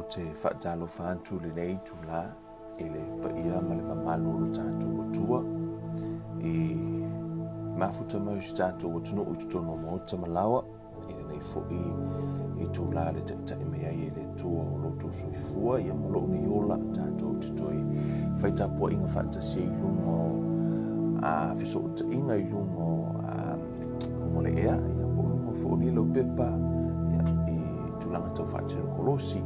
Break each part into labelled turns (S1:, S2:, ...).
S1: te faatalofa atu i lenei itulā i le paia ma le mamalu o lo tatou Atua i mafuta mai o si tatou atunuu i totonu o maota ma laoa i lenei foi itulā le taitai mai ai e le Atua o lo outou soifua ia ma lou nei ola tatou te toe fai tapuaiga faatasi ai i luga o fesootaiga i luga o luga o le ea ia po o luga foi o nei laupepa ia i tulaga tau faatekonolosi.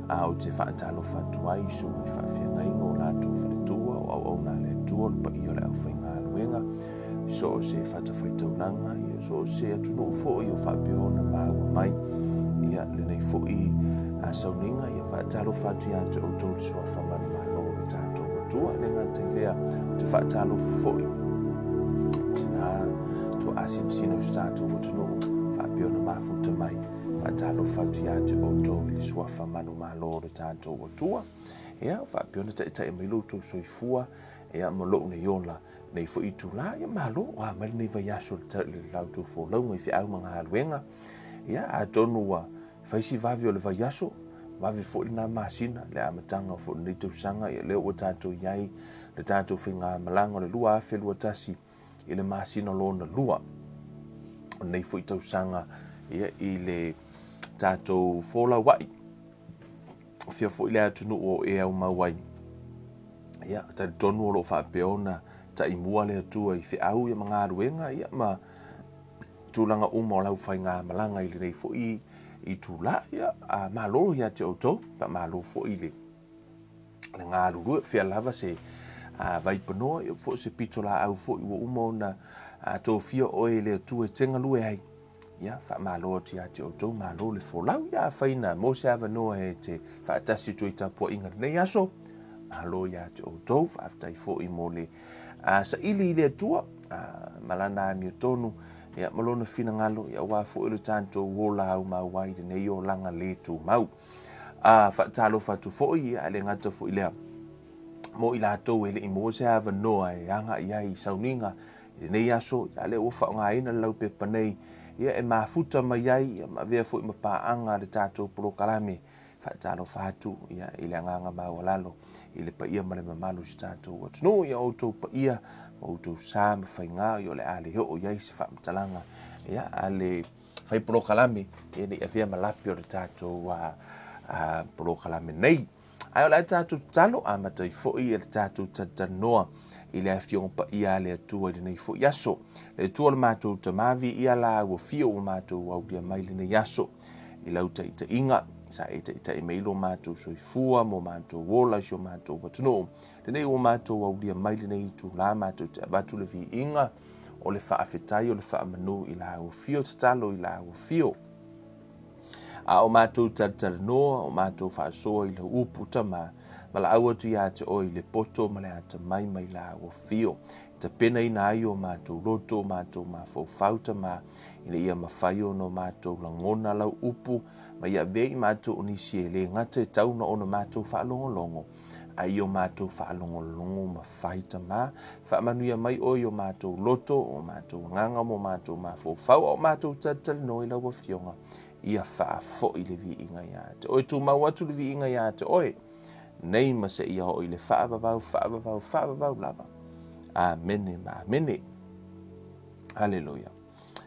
S1: A ou te faatalofa atu ai i susuga i faafeagaiga o latou faletua o auauna a le Atua o le paia o le aufaigaluega so o se fatafaitaulaga ia so o se atunuu foi o faapea ona maua mai ia lenei foi sauniga. Ia faatalofa atu ia te outou le suafa manumalo o le tatou Atua. E le gata i lea, ou te faatalofa foi tinā tuaasinasina o si tatou atunuu faapea ona mafuta mai. Faatalofa atu ia te outou i le suafa manumalo o le tatou Atua. Ia faapea ona taitai mai lo outou soifua ia ma lou nei ola nei foi itulā. Ia malo a mai lenei vaiaso le la outou folauga i feau ma galuega. Ia atonu ua fai si vave o le vaiaso, vave foi lena masina le amataga foi lenei tausaga. Ia lea ua tatou i ai le tatou faigamalaga o le 2021 i le masina lona lua o lenei foi tausaga ia i le tatou folauai o fia foi le atunuu o e aumau ai. Ia talitonu o loo faapea ona taimua le Atua i feau ia ma galuega ia ma tulaga uma o lau faigamalaga i lenei foi itulā. Ia malo ia te outou, faamalo foi le galulue fea lava se vaipanoa ia foi se pito laau foi ua uma ona tofia oe le Atua e te galue ai. Ia faamalo atu ia te outou, malo le folau. Ia afai na mo se avanoa e te faatasi atu i tapuaiga lenei aso, malo ia te outou, faafetai foi mo le saili i le Atua ma lana amiotonu ia ma lona finagalo ia aua foi le tatou ola aumau ai lenei olaga le tumau. Faatalofa atu foi ia le gata foi lea mo i latou e le i maua se avanoa e agai ai i sauniga i lenei aso. Ia lea ua faaaogaina le laupepa nei ia e mafuta mai ai ia ma avea foi ma paaga le tatou polokalame. Faatalofa atu ia i le agaga maualalo i le paia ma le mamalu o si tatou atunuu. Ia outou paia ma outou sa ma faiga ia o le a le oo i ai se faamatalaga ia a le fai polokalame ia nei avea ma lape o le tatou polokalame nei. Ae o le a tatou tatalo amata ai foi e le tatou talatalanoa i le afioga paia a le Atua i lenei foi aso. Le Atua o le matou tamavi ia la ua fio ua matou aulia mai lenei aso i lau taitaiga sa e taitai mai lo matou soifua mo matou ola i si o matou atunuu. Lenei ua matou aulia mai lenei itulā matou te avatu le viiga o le faafetai o le faamanu i la ua fio tatalo i la ua fio. A o matou talatalanoa o matou faasoa i lau upu tama ma laau atu ia te oe i le poto ma le atamai mai la ua fio. Tapenaina ai o matou loto o matou mafaufau tama ina ia mafai ona o matou lagona lau upu ma ia avea i matou o nisi e le gata e tau na ona matou faalogologo ai o matou faalogologo ma fai tama. Faamanuia mai oe i o matou loto o matou agaga mo matou mafaufau o matou talatalanoa i lau afioga. Ia faafoi le viiga ia te oe, tumau atu le viiga ia te oe nei ma se ia oo i le faavavau faavavau faavavau lava. Amene ma amene. Haleluia.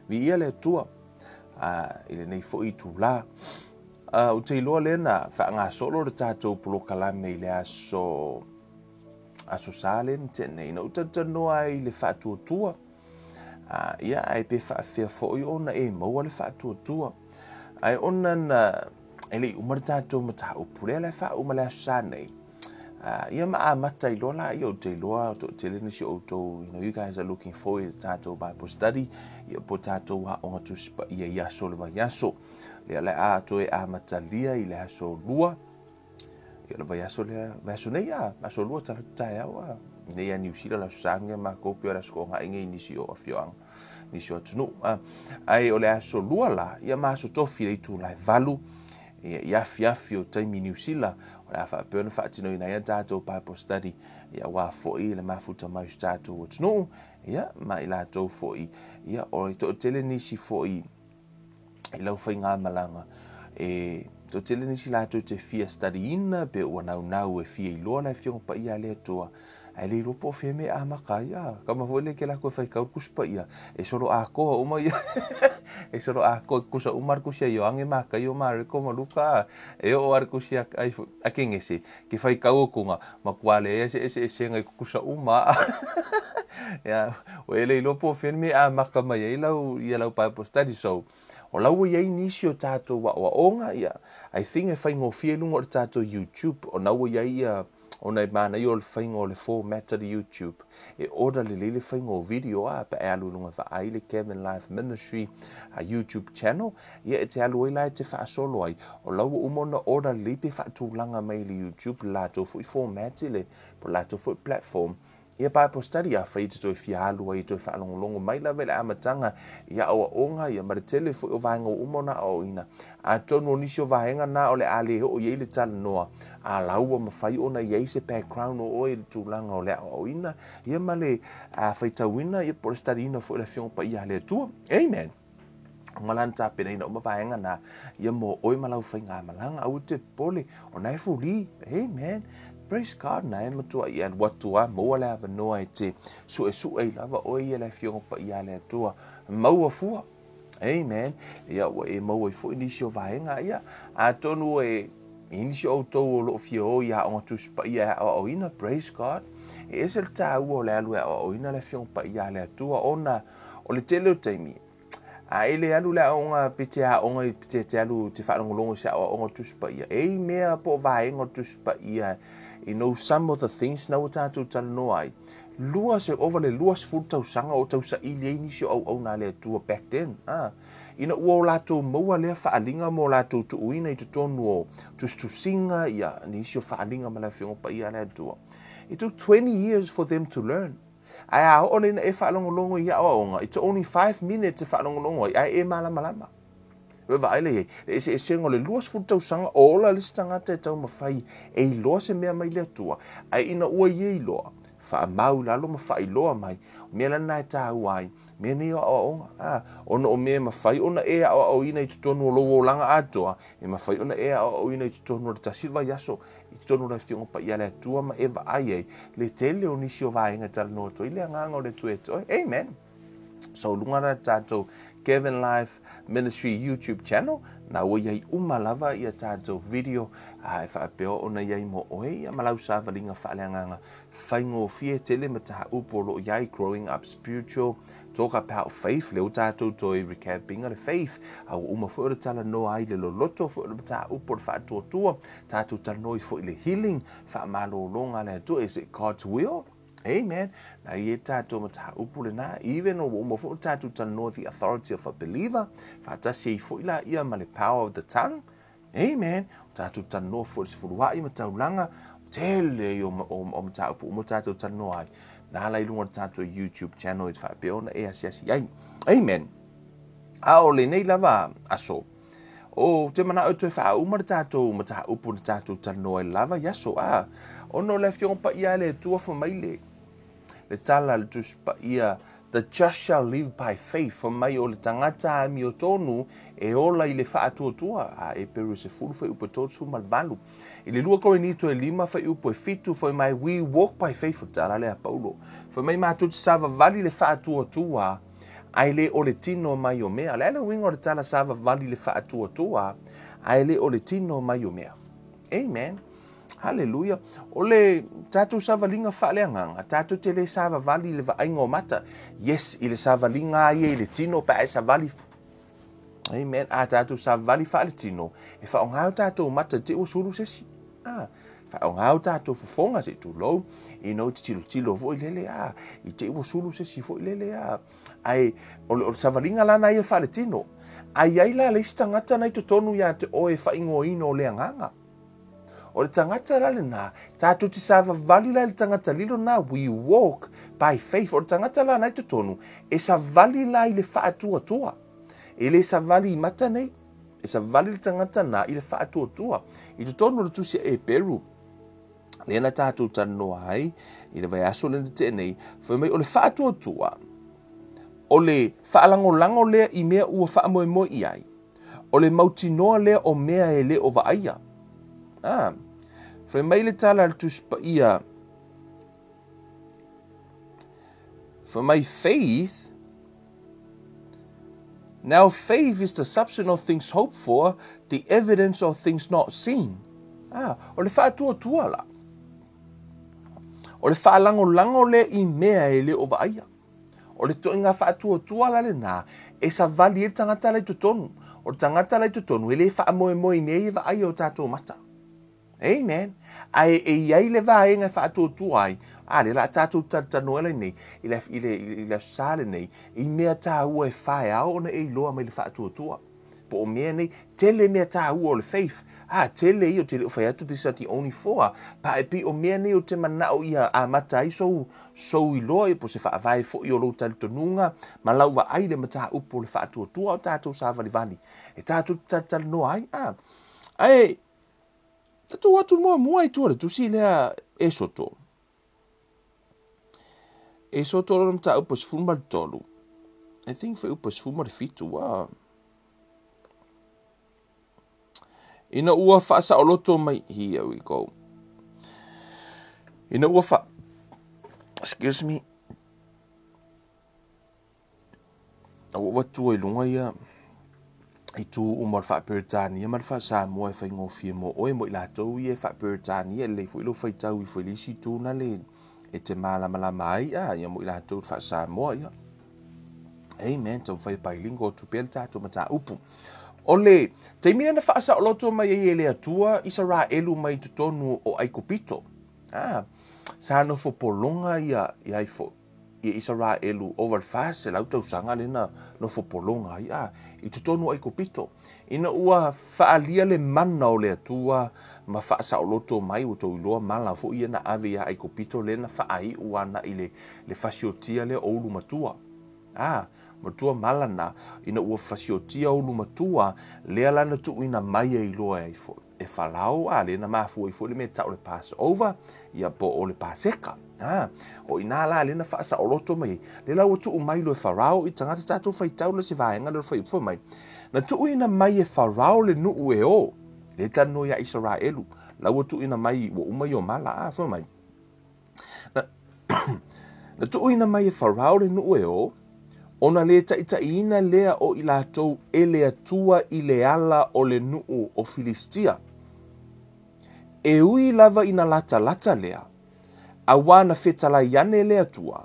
S1: Viia le Atua i lenei foi itulā. Ou te iloa lea na faagasolo le tatou polokalame i le aso Sa lea na tea nei na ou talatalanoa ai i le faatuatua. Ia ae pe faafefea foi ona e maua le faatuatua. Ae ona na e le i uma le tatou mataupu lea la e faauma le aso Sa nei. Ia ma amata i loa la ia ou te iloa toatele nisi o outou, you know, you guys are looking forward to tatou Bible study ia po tatou aoga Tusi Paia i aso o le vaiaso. Lea le a toe amatalia i le aso Lua. Ia le vaiaso lea, vaiaso nei a, aso Lua talatu taeao a. Nei a Niu Sila le aso Sa nge makou pei o le aso toaga'i nei nisi o afioaga, nisi o atunuu. Ae o le aso Lua la, ia ma aso Tofi le itula e 8 ia i afiafi o taimi Niu Sila o le a faapea ona faatinoina ai a tatou Bible study ia aua foi le mafuta mai o si tatou atunuu ia ma i latou foi ia o le toatele nisi foi i lau faigamalaga e Toatele nisi latou te fia study-ina pe ua naunau e fia iloa le Afioga Paia a le Atua, ae le iloa po o fea mea e amata ai. A kama foi lea ke lakou e faitau le Tusi Paia, e solo atoa uma ia e solo atoa tutusa uma le Tusi a Ioane, Mataio, Mareko ma Luka, e oo lava i le Tusi a a Kenese, ke faitau atuga, matua leai se eseesega i tutusa uma. Ia, ua e le iloa po o fea le mea e amata mai ai lau ia lau Bible study. So, o la ua i ai nisi o tatou aoaoga, ia, I think e faigofie i luga o le tatou YouTube, ona ua i ai ia, ona e manaia o le faiga o le format o le YouTube, e order lelei le faiga o video a, pe a e alu i luga e vaai le Kevin Life Ministry a YouTube channel, ia e te alu ai la e te faasolo ai, o la ua uma ona order lelei pe faatulaga mai i le YouTube le latou foi format i le, po o le latou foi platform, Ia Bible study, afai e te toe fia alu ai e toe faalogologo mai lava i le amataga i aoaoga ia ma le tele foi o vaega ua uma ona aoaoina. Atonu o nisi o vaega na o le a le oo i ai le talanoa, a la ua mafai ona i ai se background o oe i le tulaga o le aoaoina ia ma le faitauina ia po o le study-ina foi o le Afioga Paia a le Atua. Amen. Ma lana tapenaina uma vaega na ia mo oe ma lau faigamalaga. Aua te popole, o na e fuli. Amen. Praise God, na e matua i alu atu a maua le avanoa e te suesue ai lava oe ia le Afioga Paia a le Atua. Maua fua. Amen. Ia ua e maua ai foi nisi o vaega ia. Atonu e i nisi o outou o lo o fia o i aoga Tusi Paia e aoaoina, praise God. E ese le taua o le alu e aoaoina le Afioga Paia a le Atua, ona o le tele o taimi, a e le alu le aoga pe te aoga i te, te alu te faalogologo i se aoaoga o le Tusi Paia, e i mea po o vaega o le Tusi Paia, you know some of the things na ua tatou talanoa ai, lua se ova le 20 tausaga o tausaili ai nisi o auauna a le Atua back then, a, ina ua o latou maua lea faaaliga mo latou tuuina i totonu o tusitusiga, ia, nisi o faaaliga ma le Afioga Paia a le Atua. It took 20 years for them to learn. Ae a oo nei ina e faalogologo i aoaoga, it's only 5 minutes e faalogologo ai, ae e malamalama. Ua e vaai lea i ai, le eseesega o le 20 tausaga o ola le isi tagata e taumafai e iloa se mea mai le Atua, ae ina ua ia iloa, faamau i lalo ma faailoa mai, o mea la na e taua ai, mea nei o aoaoga, a, ona o mea e mafai ona e aoaoina i totonu o lou olaga atoa, e mafai ona e aoaoina i totonu o le tasi vaiaso, i totonu o le Afioga Paia a le Atua ma e vaai ai le tele o nisi o vaega e talanoa atu ai le agaga o le Atua ia te oe. Amen. So luga la tatou Kevin Life Ministry YouTube channel, na ua iai uma lava ia tatou video a e faapea ona iai mo oe ia ma lau savaliga faaleagaga faigofie tele mataupu o lo o iai Growing Up Spiritual, Talk about faith, lea ua tatou toe recap-ina le faith, a ua uma foi ona talanoa ai le loloto foi o le mataupu o le faatuatua, tatou talanoa ai foi i le healing, faamalologa a le Atua, is it God's will? Amen. Na i e tatou mataupu lena, even ua uma foi ona tatou talanoa the authority of a believer, faatasi ai foi la ia ma le power of the tongue. Amen. O tatou talanoa foi i le sefuluai ma taulaga, tele ia o mataupu uma tatou talanoa ai. Na ala i luga o le tatou YouTube channel e faapea ona e asiasi ai. Amen. A o lenei lava aso, o te manao e toe faauma le tatou mataupu na tatou talanoa ai lava i aso a, ona o le Afioga Paia a le Atua fai mai le, le tala a le Tusi Paia, The just shall live by faith, fai mai o le tagata amiotonu e ola i le faatuatua, a Eperu 10 fuaiupu e 38. I le 2 Korinito e 5 fuaiupu e 7, fai mai we walk by faith, o le tala lea a Paulo. Fai mai matou te savavali le faatuatua, ae le o le tino mai o mea. O le a le uiga o le tala savavali le faatuatua, ae le o le tino mai o mea? Amen. Haleluia. O le tatou savaliga faaleagaga, tatou te le savavali i le vaaiga o mata. Yes, i le savaliga a ia i le tino pe a e savali. Amen. A tatou savavali faaletino, e faaaoga o tatou mata te ua sulu se isi. Ah, faaaoga o tatou fofoga se i tulou, ina o te tilotilo foi lele, ah, i te ua sulu se isi foi lele, ah. Ae, o le savaliga la na ia faaletino. Ae i ai la le isi tagata na i totonu ia te oe e faaigoaina o le agaga. O le tagata la lena, tatou te savavali la i le tagata lilo na, we walk by faith. O le tagata la na i totonu, e savali la i le faatuatua. E le savali i mata nei, e savali le tagata na i le faatuatua. I totonu o le tusi a Eperu, lea na tatou talanoa ai i le vaiaso lea na tea nei, fai mai o le faatuatua, o le faalagolago lea i mea ua faamoemoe i ai. O le mautinoa lea o mea e le o vaaia. Ah, fai mai le tala a le Tusi Paia, fai mai faith, now faith is the substance of things hoped for, the evidence of things not seen. Ah, o le faatuatua la. O le faalagolago lea i mea e le o vaaia. O le toʻiga faatuatua la lenā e savali ai le tagata la i totonu. O le tagata la i totonu e lē faamoemoe i mea ia e vaaia o tatou mata. Amen. Ae e i ai le vaega e faatuatua ai, a lea la a tatou talatalanoa lenei i le, i le, i le aso Sa lenei, i mea taua e fa e ao ona e iloa mai le faatuatua. Po o mea nei, tele mea taua o le faith. A, tele ia, ou te le o fai atu these are the only four. Pa e pei o mea nei ou te manao ia amata ai sou, sou iloa, ia po o se faavae foi o lou talitonuga ma lau vaai i le mataupu o le faatuatua o tatou savalivali e tatou te talatalanoa ai. A, ae, tatou atu muamua i tua i le tusi lea Esoto. Esoto lona mataupu e 13. I think fuaiupu e 17, ua. Ina ua faasaoloto mai, here we go. Ina ua fa, excuse me. A ua avatua i luga ia itu uma o le faa-Peretania ma le faa-Samoa e faigofie mo oe, mo i latou ia e faa-Peretania, e lelei foi lou faitau ifo i le isi itu na le e te malamalama ai, a, ia mo i latou le faa-Samoa, ia. Amen, taumafai e bilingual atu pea le tatou mataupu. O le taimi lea na faasaoloto mai ai e le Atua Isaraelu mai totonu o Aikupito. Ah, sa nofo pologa ia, ia ifo, ia Isaraelu ova le 400 tausaga lea na nofo pologa ai, ah, i totonu o Aikupito. Ina ua faaalia le mana o le Atua ma faasaoloto mai, ua tou iloa mala foi ia na ave ia Aikupito lea na faaiu ana i le, le fasiotia lea o ulu matua. A, matua mala na, ina ua fasiotia ulu matua, lea la na tuuina mai ai loa e, e Farao, a lea na mafua ai foi le mea tau o le Passover, ia po o le Paseka. A, o inā la lea na faasaoloto mai ai, lea la ua tuu mai loa e Farao i tagata tatou faitau la se vaega lea o le fuaiupu fai mai. Na tuuina mai e Farao le nuu e o, lea e talanoa ia Isaraelu, la ua tuuina mai ua uma i o mala, a, fai mai. Na, na tuuina mai e Farao le nuu e o, ona lē taʻitaʻiina lea o i latou e le Atua i le ala o le nuu o Filistia. E ui lava ina latalata lea, auā na fetalai ane le Atua,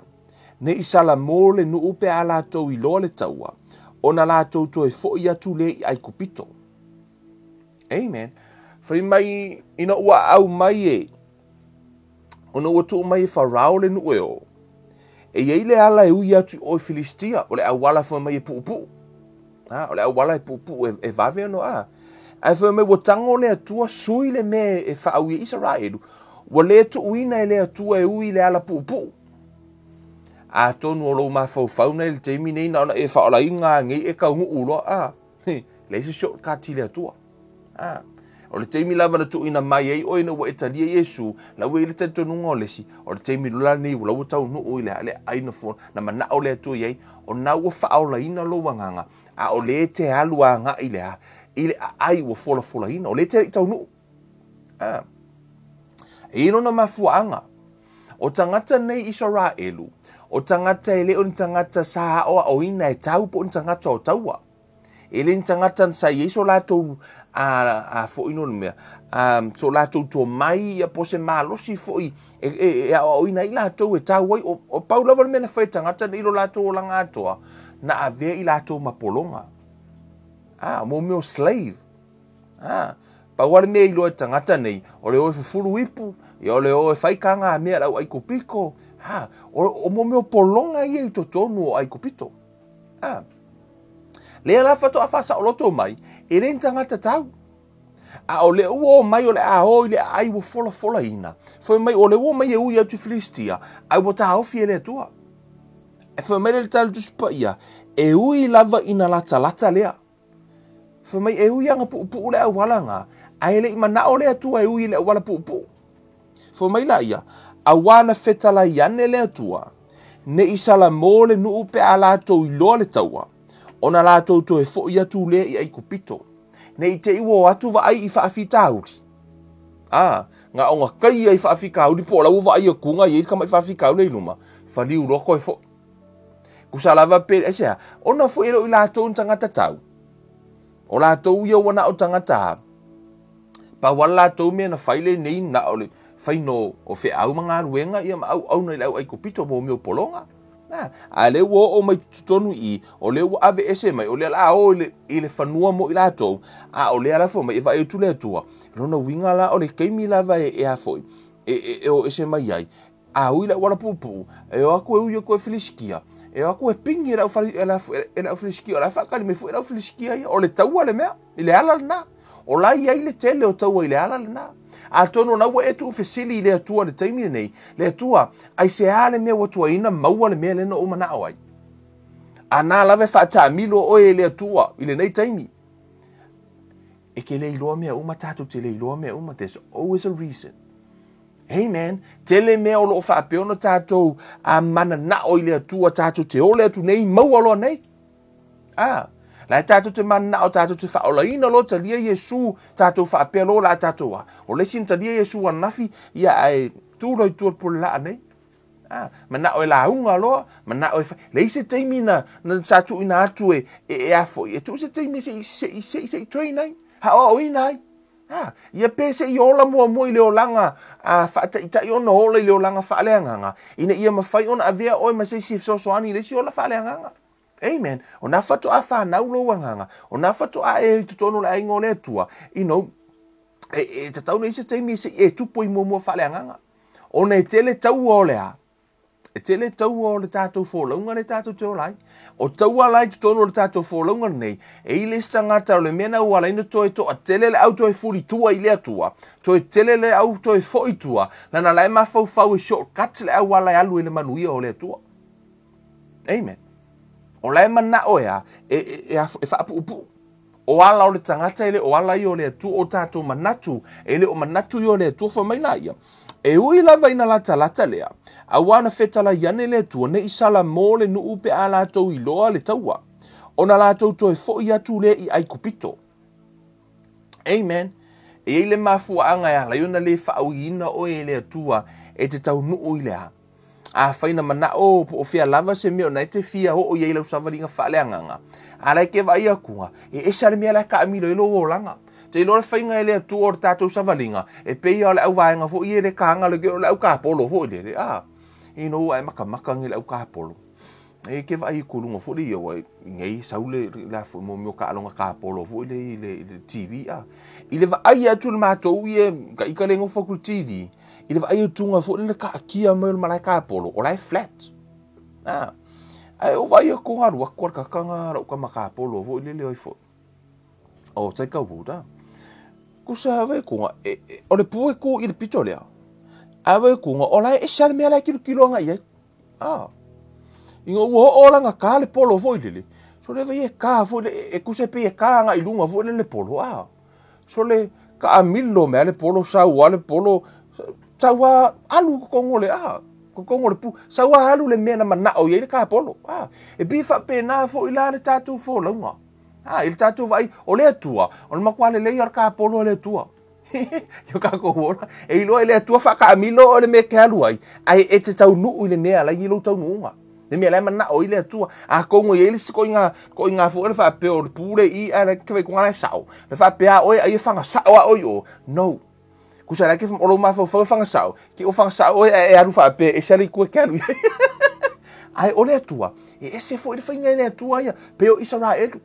S1: ne i salamo le nuu pe a latou iloa le taua, ona latou toe foʻi atu lea i Aikupito. Amen. Fai mai ina ua aau mai e, ona ua tuu mai e Farao le nuu e o. E i ai le ala e ui atu i o i Filistia, o le auala fai mai e puupuu. Ha, o le auala e puupuu e, e vave ono a. Ae fai mai ua tago le Atua sui le mea e faaui e Isaraelu, ua le tuuina e le Atua e ui i le ala puupuu. Atonu o lou mafaufau nei i le taimi nei na ona e faaolaina nei e kaunuu loa a. Leai se shortcut i le Atua. A. O le taimi lava na tuuina mai ai oe ina ua e talia Iesu, la ua i ai le talitonuga o le isi, o le taimi loa lenei ua la ua taunuu i le, le aai na, na manao le Atua i ai, o na ua faaolaina lou agaga, a o lea e te alu agai i le a, i le aai ua folafolaina, o lea e te le i taunuu. A. E i ai lona mafuaaga. O tagata nei Isaraelu, o tagata e le o ni tagata sa aoaoina e tau po o ni tagata o taua. E le ni tagata sa i ai so latou a, a foi no le mea, a, so latou tomai ia po o se malosi foi e, e, e aoaoina ai latou e tau ai. O, o pau lava le mea na fai e tagata nei lo latou olaga atoa, na avea i latou ma pologa. A, mo mea o slave. A, pau lava le mea i iloa e tagata nei, o le o e fufulu ipu, ia o le o e fai ka ngā mea a le au Aikupito. A, o, o mo mea o pologa ia i totonu o Aikupito. A, lea la faatoa faasaoloto mai, e le ni tagata tau. A o le ua o mai o le a o i le aai ua folafolaina. Fai mai o le ua mai e ui atu i Filistia, ae ua taofi e le Atua. E fai mai le tala Tusi Paia, e ui lava ina latalata lea. Fai mai e ui aga puupuu le auala nga, ae le i manao le Atua e ui i le auala puupuu. Fai mai laia, auā na fetalai ane le Atua, ne i salamo le nuu pe a latou iloa le taua, ona latou toe foʻi atu lea i Aikupito. Ne i te i ua o atu vaai i faafitauli. A, na ona kai ai faafitauli po o la ua vaai atuga i ai le tamai faafitauli i luma, faliu loa toe foi. Kusa lava pe, aisea, ona foi e le o i latou ni tagata tau. O latou ia ua na o tagata pau lava le latou mea na fai lenei na o le faina o feau ma galuega ia ma auauna i le au Aikupito mo mea o pologa. A lea ua oo mai totonu i i, o lea ua ave ese mai, o lea o le a o i le fanua mo i latou, a o lea la fai mai e vaai atu le Atua. Lona uiga la o le taimi lava e a foi, e o ese mai ai, a ui le auala puupuu, e o atu e ui atu e Filisitia, e o atu e pigi e le au Filisitia, o la e faatali mai foi e le au Filisitia ia, o le taua le mea, i le ala lena. O la e i ai le tele o taua i le ala lena. Atonu o la ua e tuufesili i le Atua i le taimi lenei, le Atua, aisea le mea ua tuuaiina maua le mea lea na ou manao ai? A na lava e faataamilo oe e le Atua i lenei taimi. E te le iloa mea uma, tatou te le iloa mea uma. There's always a reason. Amen. Tele mea o loo faapea ona tatou mananao i le Atua, tatou te ole atu nei, maua loa nei. A, la e tatou te mananao tatou te faaolaina loa talia Iesu, tatou faapea loa la tatou a. O le isi na talia Iesu ananafi, ia ae tu loa i tua i le pule laa nei. A, manao e lauga loa, manao e fai. Leai se taimi na, na sa tuuina atu e, e, e a foi, e tuu se taimi se i, se i, se i, se i train ai, haoaoina ai. A, ia pe se i ola muamua i le olaga a faataitai ona ola i le olaga faaleagaga, ina ia mafai ona avea oe ma se isi e fesoasoani i le isi ola faaleagaga. Amen. O na faatoa fanau lou agaga, o na faatoa e i totonu o le aiga o le Atua, you know, e tatau nei se taimi se i e tupu ai muamua faaleagaga. Ona e tele taua o le a? E tele taua o le tatou folauga le tatou te ola ai. O taua la i totonu o le tatou folauga lenei, e i le isi tagata o le mea na ua ala ai ona toe toatele le au toe fuli tua i le Atua, toe tele le au toe foi tua, lana la e mafaufau e shortcut le auala e alu i le manuia o le Atua. Amen. O la e manao e a, e, e, e, e faapuupuu. O ala o le tagata e le o ala ia o le Atua, o tatou manatu e le o manatu ia o le Atua. Fai mai laia, e ui lava ina latalata lea, auā na fetalai ane le Atua ne i salamo le nuu pe a latou iloa le taua, ona latou toe foi atu lea i Aikupito. Amen. E i ai le mafuaaga e ala ai ona le faauiina oe e le Atua e te taunuu i le a? Afai na manao po o fea lava se mea ona e te fia oo i ai lau savaliga faaleagaga, a la e ke vaai atu, e ese lava le mea la e taamilo ai lou olaga. Te iloa le faiga e le Atua o le tatou savaliga, e pei lava o le auvaega foi e le kaga le o le aukapolo foi lele, a you know, ua e makamaka nge le aukapolo. E ke vaai i luga foi le ia ua nei sau le la foi mo mea o taaloga kapolo foi le i le TV a. I le vaai atu le matou ia ka ika le nofo atu i le TV, i le vaai atuga foi le kaakia mai o le malae kapolo, o la e flat. A, ae o vaai atu alu atu le kakanga lau tama kapolo foi lele oi foi. O Taika Wood, a. Kusa vai kunga, o le pu e ku i le pito lea. A vai kunga, o la e ese le mea la e kilokilo anga i ai. A. Inga ua oo langa ka le polo foi lele. So le vai e ka foi le, e kusa pe e ka anga i lunga foi le polo, a. So le ka amilo mea le polo, sau a le polo, sau a alu kokongo le, a. Kokongo le pu, sau a alu le mea na manao i ai le ka polo, a. E pi faapena foi la le tatou folauga. A, i le tatou vaai, o le Atua, o le matua lelei o le kapolo a le Atua. I o kākou ola, e iloa e le Atua faakaamilo o le mea ke alu ai, ae e te taunuu i le mea la i lou taunuuga. Le mea la e manao i le Atua. Atonu e i ai le isi koiga, koiga foi le faapea o le pule i, ae la ke vai konga la e sao. Le faapea oe ai e whanga sao a oi o. No. Kusa la ke o lou mafaufau e whanga sao. Ke o whanga sao oe e alu faapea e se ale i kue ke alu i ai. Ae o le Atua, e ese foi le faiga e le Atua ia, pe o Isaraelu.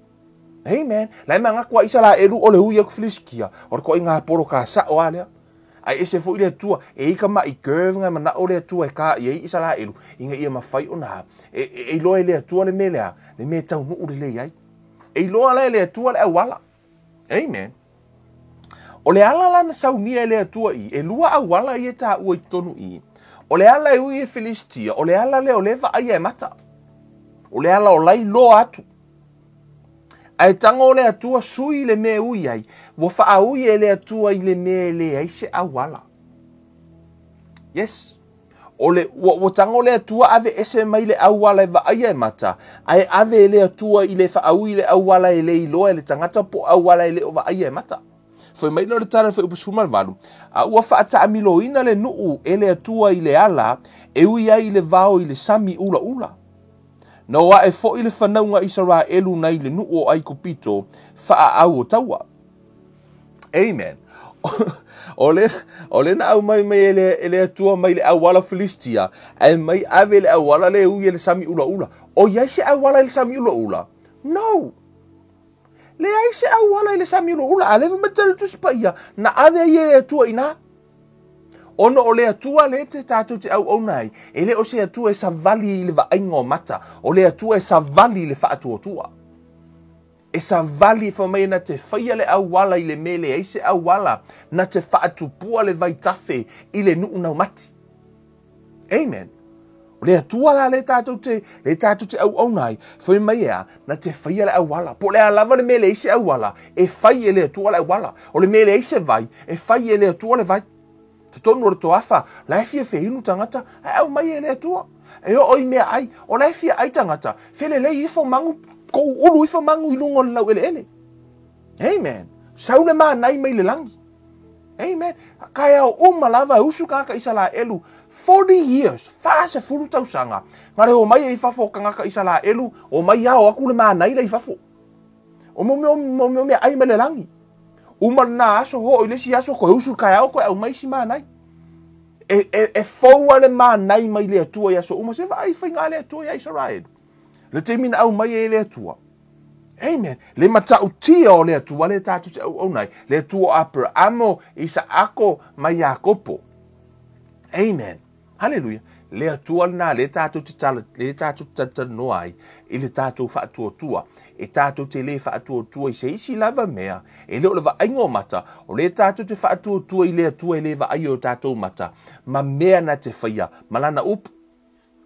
S1: Amen. La e manatu a Isaraelu o le ui aku Filisitia, o le koiga polo ka sao a lea. Ae ese foi le Atua, e i ka mai curve nga manao le Atua e ka i ai Isaraelu, ina ia mawhai ona, e iloa e le Atua le mea lea, le mea taunuu lelei ai. E iloa la e le Atua le auala. Amen. O le ala la na saunia e le Atua i, e lua auala ia e taua i totonu i. O le ala e ui e Filisitia, o le ala lea o lea e vaaia e mata. O le ala o la iloa atu. Ae tago o le Atua sui le mea e ui ai, ua faaui e le Atua i le mea e leai se auala. Yes. O le, ua, ua tago le Atua aveese mai le auala e vaaia e mata, ae ave e le Atua i le faaui le auala e le iloa e le tagata po o auala e le o vaaia e mata. Fai mai lea o le tala i le fuaiupu 18, A ua faataamiloina le nuu e le Atua i le ala e ui ai i le vao i le sami ulaula. Na o ae foi le fanauga Isaraelu nai le nuu o Aikupito faaau o taua. Amen. O le, o le na aumai mai e le, e le Atua mai le auala Filistia, ae mai ave le auala le ui e le sami ulaula. O i ai se auala i le sami ulaula? No. Leai se auala i le sami ulaula. A leva mai tele Tusi Paia, na ave ai e le Atua i na. Ona o le Atua le te tātou te auauna ai, e le o se Atua e savali i le vaaiga o mata, o le Atua e savali i le faatuatua. E savali fai mai na te faia le auala i le mea e leai se auala, na te faatupua le vaitafe i le nuu naumati. Amen. O le Atua la le tātou te, le tātou te auauna ai, fai mai e a, na te faia le auala. Po o le a lava le mea e leai se auala, e fai e le Atua le auala. O le mea e leai se vai, e fai e le Atua le vai. Totonu o le toafa, la e fia feinu tagata, ae aumai e le Atua. E oo i meaai, o la e fia ai tagata, felelei ifo magu, kou ulu ifo magu i luga o le laueleele. Amen. Sau le manai mai le lagi. Amen. Kaeao uma lava e usu tagata Isalaelu 40 years, 40 tausaga. Na le omai ai i fafo o tagata Isalaelu, omai ao aku le manai la i fafo. O mo mea mo mea meaai mai le lagi. Uma lena aso, oo i le isi aso, toe usu i le taeao toe aumai isi manai. E, e, e fou lava le manai mai le Atua i aso uma. Se vaai i faiga a le Atua ia Isaraelu. Le taimi na aumai ai e le Atua. Amen. Le matautia o le Atua lea tatou te auauna ai. Le Atua o Aperamo, Isaako ma Iakopo. Amen. Haleluia. Le Atua lena lea tatou te tala, lea tatou te talatalanoa ai i le tatou faatuatua. E tatou te le faatuatua i se isi lava mea, e le o le vaaiga o mata, o lea tatou te faatuatua i le Atua e le vaaia e o tatou mata, ma mea na te faia ma lana upu.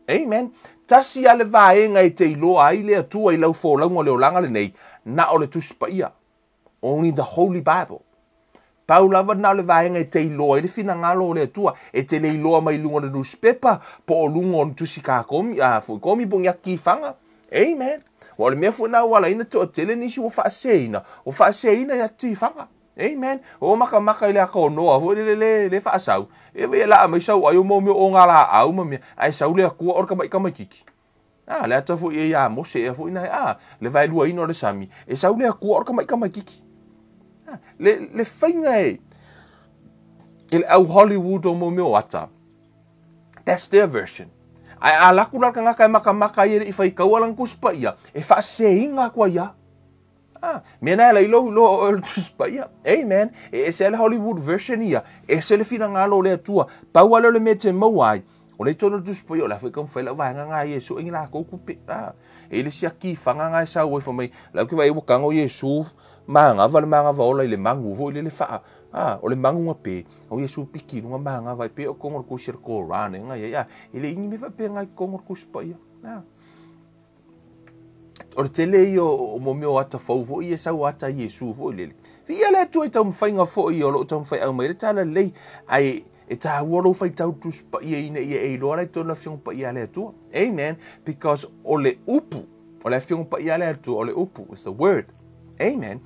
S1: Amen. Tasi lava le vaega e te iloa ai le Atua i lau folauga o le olaga lenei, na o le Tusi Paia. Only the Holy Bible. Pau lava na o le vaega e te iloa ai le finagalo o le Atua. E te le iloa mai luga o le nusipepa, po o luga o ni tusi kakomi, a, foi komi po o ni ati tifaga. Amen. Ua o le mea foi na ua ala ai ona toatele nisi ua faaseseina, ua faaseseina i ati tifaga. Amen. Ua makamaka i le ata o Noa foi lele le, le faasau. E vai e laa mai sau ai o mau mea o ngā laau ma mea, ae sau le Atua o le tamaiti tamaititi. A, le ata foi e ia Mose ea foi na, a, le vaeluaina o le sami, e sau le Atua o le tamaiti tamaititi. A, le, le faiga e, e le au Hollywood o mau mea o ata. That's their version. Ae a alu atu la le tagata e makamaka ai e le i faitaua lana Tusi Paia, e faaseseina atu ai lava. Ah, mea na e ala ai lou iloa o oe o le Tusi Paia. Amen. E ese lava le Hollywood version ia, ese le finagalo o le Atua. Pau lava lea o le mea e te maua ai, o lea i totonu o le Tusi Paia, o le a foi e taumafai lau vaega na ia e sue ni latou tupe. Ah, e i ai le isi atifaga na e sau ai fai mai, o la ou te vaai ua tago Iesu manava le manava ola i le magu foi lele faa, ah, o le magu na pe, o Iesu piki i luga manava ai pei o totonu o le tusi a le Koran e na i ai. Ah, e le i ni mea faapena i totonu o le Tusi Paia. Ah. O le tele ia o mo mea o ata fou foi ia e sau ata Iesu foi lele. Viia le Atua i taumafaiga foi o lo o taumafai aumai ai le talalelei, ae e taua lou faitau Tusi Paia ina ia e iloa la i totonu le Afioga Paia a le Atua. Amen. Because o le upu, o le Afioga Paia a le Atua, o le upu, is the word. Amen.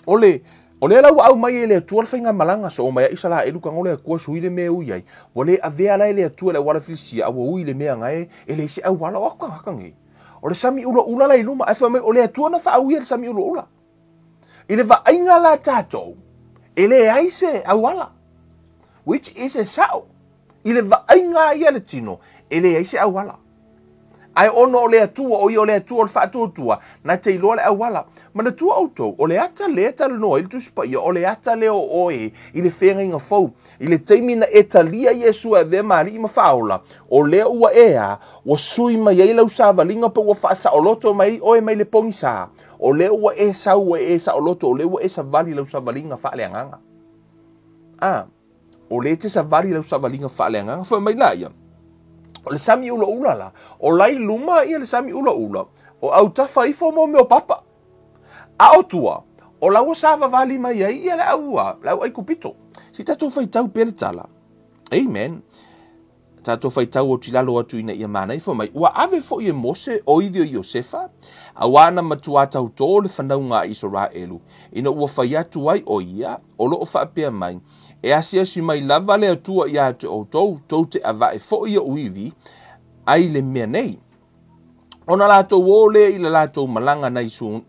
S1: O le, o lea la ua aumai e le Atua le faigamalaga, so omai a Isaraelu tago le Atua sui le mea e ui ai. Ua le avea la e le Atua le auala Filisia, a ua ui le mea na e, e leai se auala o aku tagata nei. O le sami ulaula la i luma, ae fai mai o le Atua na faauia le sami ulaula. I le vaaiga la tatou, e leai se auala, which is e sao. I le vaaiga ia le tino, e leai se auala. Ae ona o le Atua, o ia o le Atua o le faatuatua, na te iloa le auala. Manatua outou, o le ata lea e talanoa ai le Tusi Paia, o le ata lea o oe i le feagaiga fou. I le taimi na e talia Iesu e avea ma Alii ma Faaola, o lea ua e a, ua sui mai ai lau savaliga pe ua faasaoloto mai ai oe mai le pogisa. O lea ua e sau ua e saoloto, o lea ua e savali i lau savaliga faaleagaga. A, o lea e te savali i lau savaliga faaleagaga. Fai mai laia, o le sami ulaula la, o la i luma ia le sami ulaula, o autafa ifo mo mea o papa. A o tua, o la ua savavali mai ai ia le au, le au Aikupito. Se i tatou faitau pea le tala. Amen. Tatou faitau atu i lalo atu ina ia manaia fai mai, ua ave foi e Mose o ivi o Iosefa, auā na matuā tautō le fanauga a Isaraelu, ina ua fai atu ai ʻo ia, o loo faapea mai, e asiasi mai lava le Atua iā te ʻoutou, tou te avae foi oʻu ivi ai le mea nei. Ona latou o lea i le latou malaga nai su,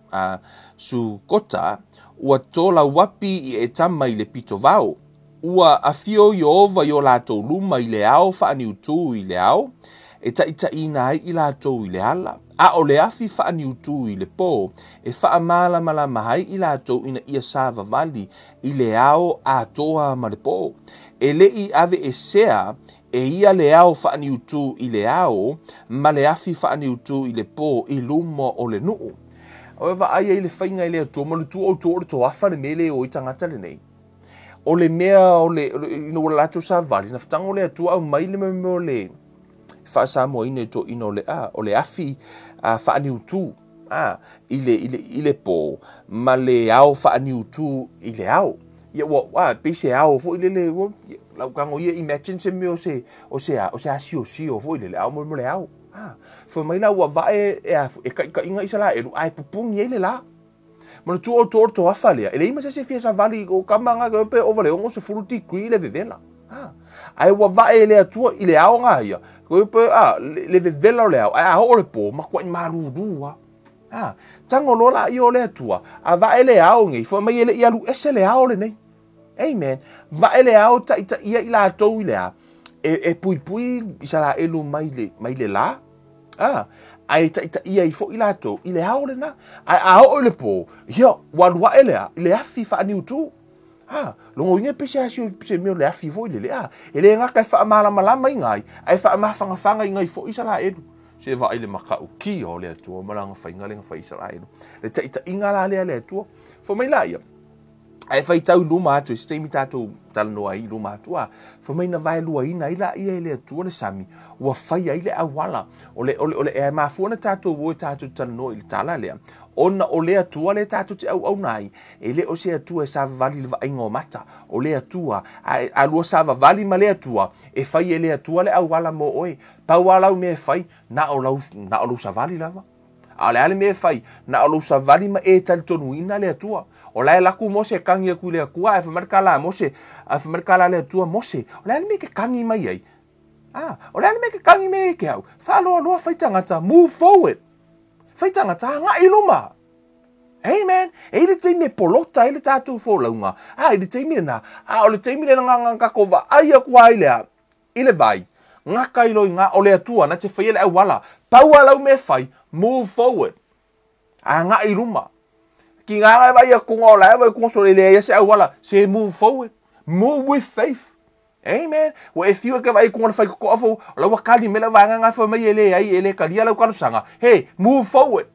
S1: Sukota, ua tolauapi i Etama i le pito vao. Ua afio Ieova i o latou luma i le ao faaniutū i le ao, e taʻitaʻiina ai i latou i le ala, a o le afi faaniutū i le pō, e faamalamalama ai i latou ina ia savavali i le ao atoa ma le pō. E le i aveesea e ia le ao faaniutū i le ao ma le afi faaniutū i le pō i luma o le nuu. O e vaai ai le faiga i le Atua, manatua outou o le toafa le mea le o ai tagata lenei. O le mea o le, ina ua latou savali, na fetago le Atua aumai le mea o le faasamoaina i toeaiina o le a, o le afi faaniutū a, i le, i le, i le pō ma le ao faaniutū i le ao. Ia ua, a, pei se ao foi lele, ua, lau tago ia imagine se mea o se, o se a, o se asiosio foi lele, a o mo le ao. A, fai mai la ua vae e, a, e taʻitaʻiga Isaraelu, ae pupuni ai le lā. Manatua outou o le toafa lea, e leai ma se isi e fia savali o kama nga pe ova le 60 degree le vevela. Ha. Ae ua vae e le Atua i le ao nga ia, ko pe a le vevela o le ao, ae a oo le pō, matuai malūlū a. Ha. Tago loa laia o le Atua, a vae le ao nei, fai mai e le i alu ese le ao lenei. Amen. Vae le ao taʻitaʻia i latou i le a, e, e puipui Isaraelu mai le, mai le lā. A, ae taʻitaʻia ai foi latou i le ao lena. Ae a oo i le pō, ia, ua alu aʻe le a, i le afi faaniutū. A, lona uiga pe se asi se mea o le afi foi lele, a, e le gata e faamalamalamaina ai, ae faamafagafagaina ai foi Isaraelu. Se vaai le matautia o le Atua ma lana faiga lea na fai Isaraelu. Le taʻitaʻiga la lea a le Atua. Fai mai laia, ae faitau i luma atu i se taimi tatou talanoa ai i luma atu a fai mai na vaeluaina ai laia e le Atua le sami ua fai ai le auala o le, o le, o le e mafua ona tatou o e tatou talanoa i le tala lea ona o le Atua lea tatou te auauna ai e le o se Atua e savavali i le vaaiga o mata o le Atua a, a lua savavali ma le Atua e fai e le Atua le auala mo oe pau a lau mea e fai na o lau, na o lou savali lava. A o le a le mea e fai? Na o lou savali ma e talitonuina le Atua. O la e alu atu Mose e kagi atu i le Atua, ae fai mai le tala a Mose, ae fai mai le tala a le Atua, Mose, o le a le mea e te kagi mai ai? A, o le a le mea e te kagi mai ai ke au? Faaloaloa fai tagata, move forward. Fai tagata, agai i luma. Amen. E i le taimi e polota ai le tatou folauga. A, i le taimi lena, a o le taimi lena na, na tatou vaai atu ai le a, i le vai, gata i loiga o le Atua na te faia le auala, pau a lau mea e fai, move forward, agai i luma. Ki ngā ngai vai atunga o la e vai kunga sole le ia se auala, se move forward, move with faith. Amen. Ua e fiu e ke vai kunga le whai kokoa fo, o la ua kali me la vaenga ngā whai mai e le ai, e le kalia lau kalosanga. Hey, move forward.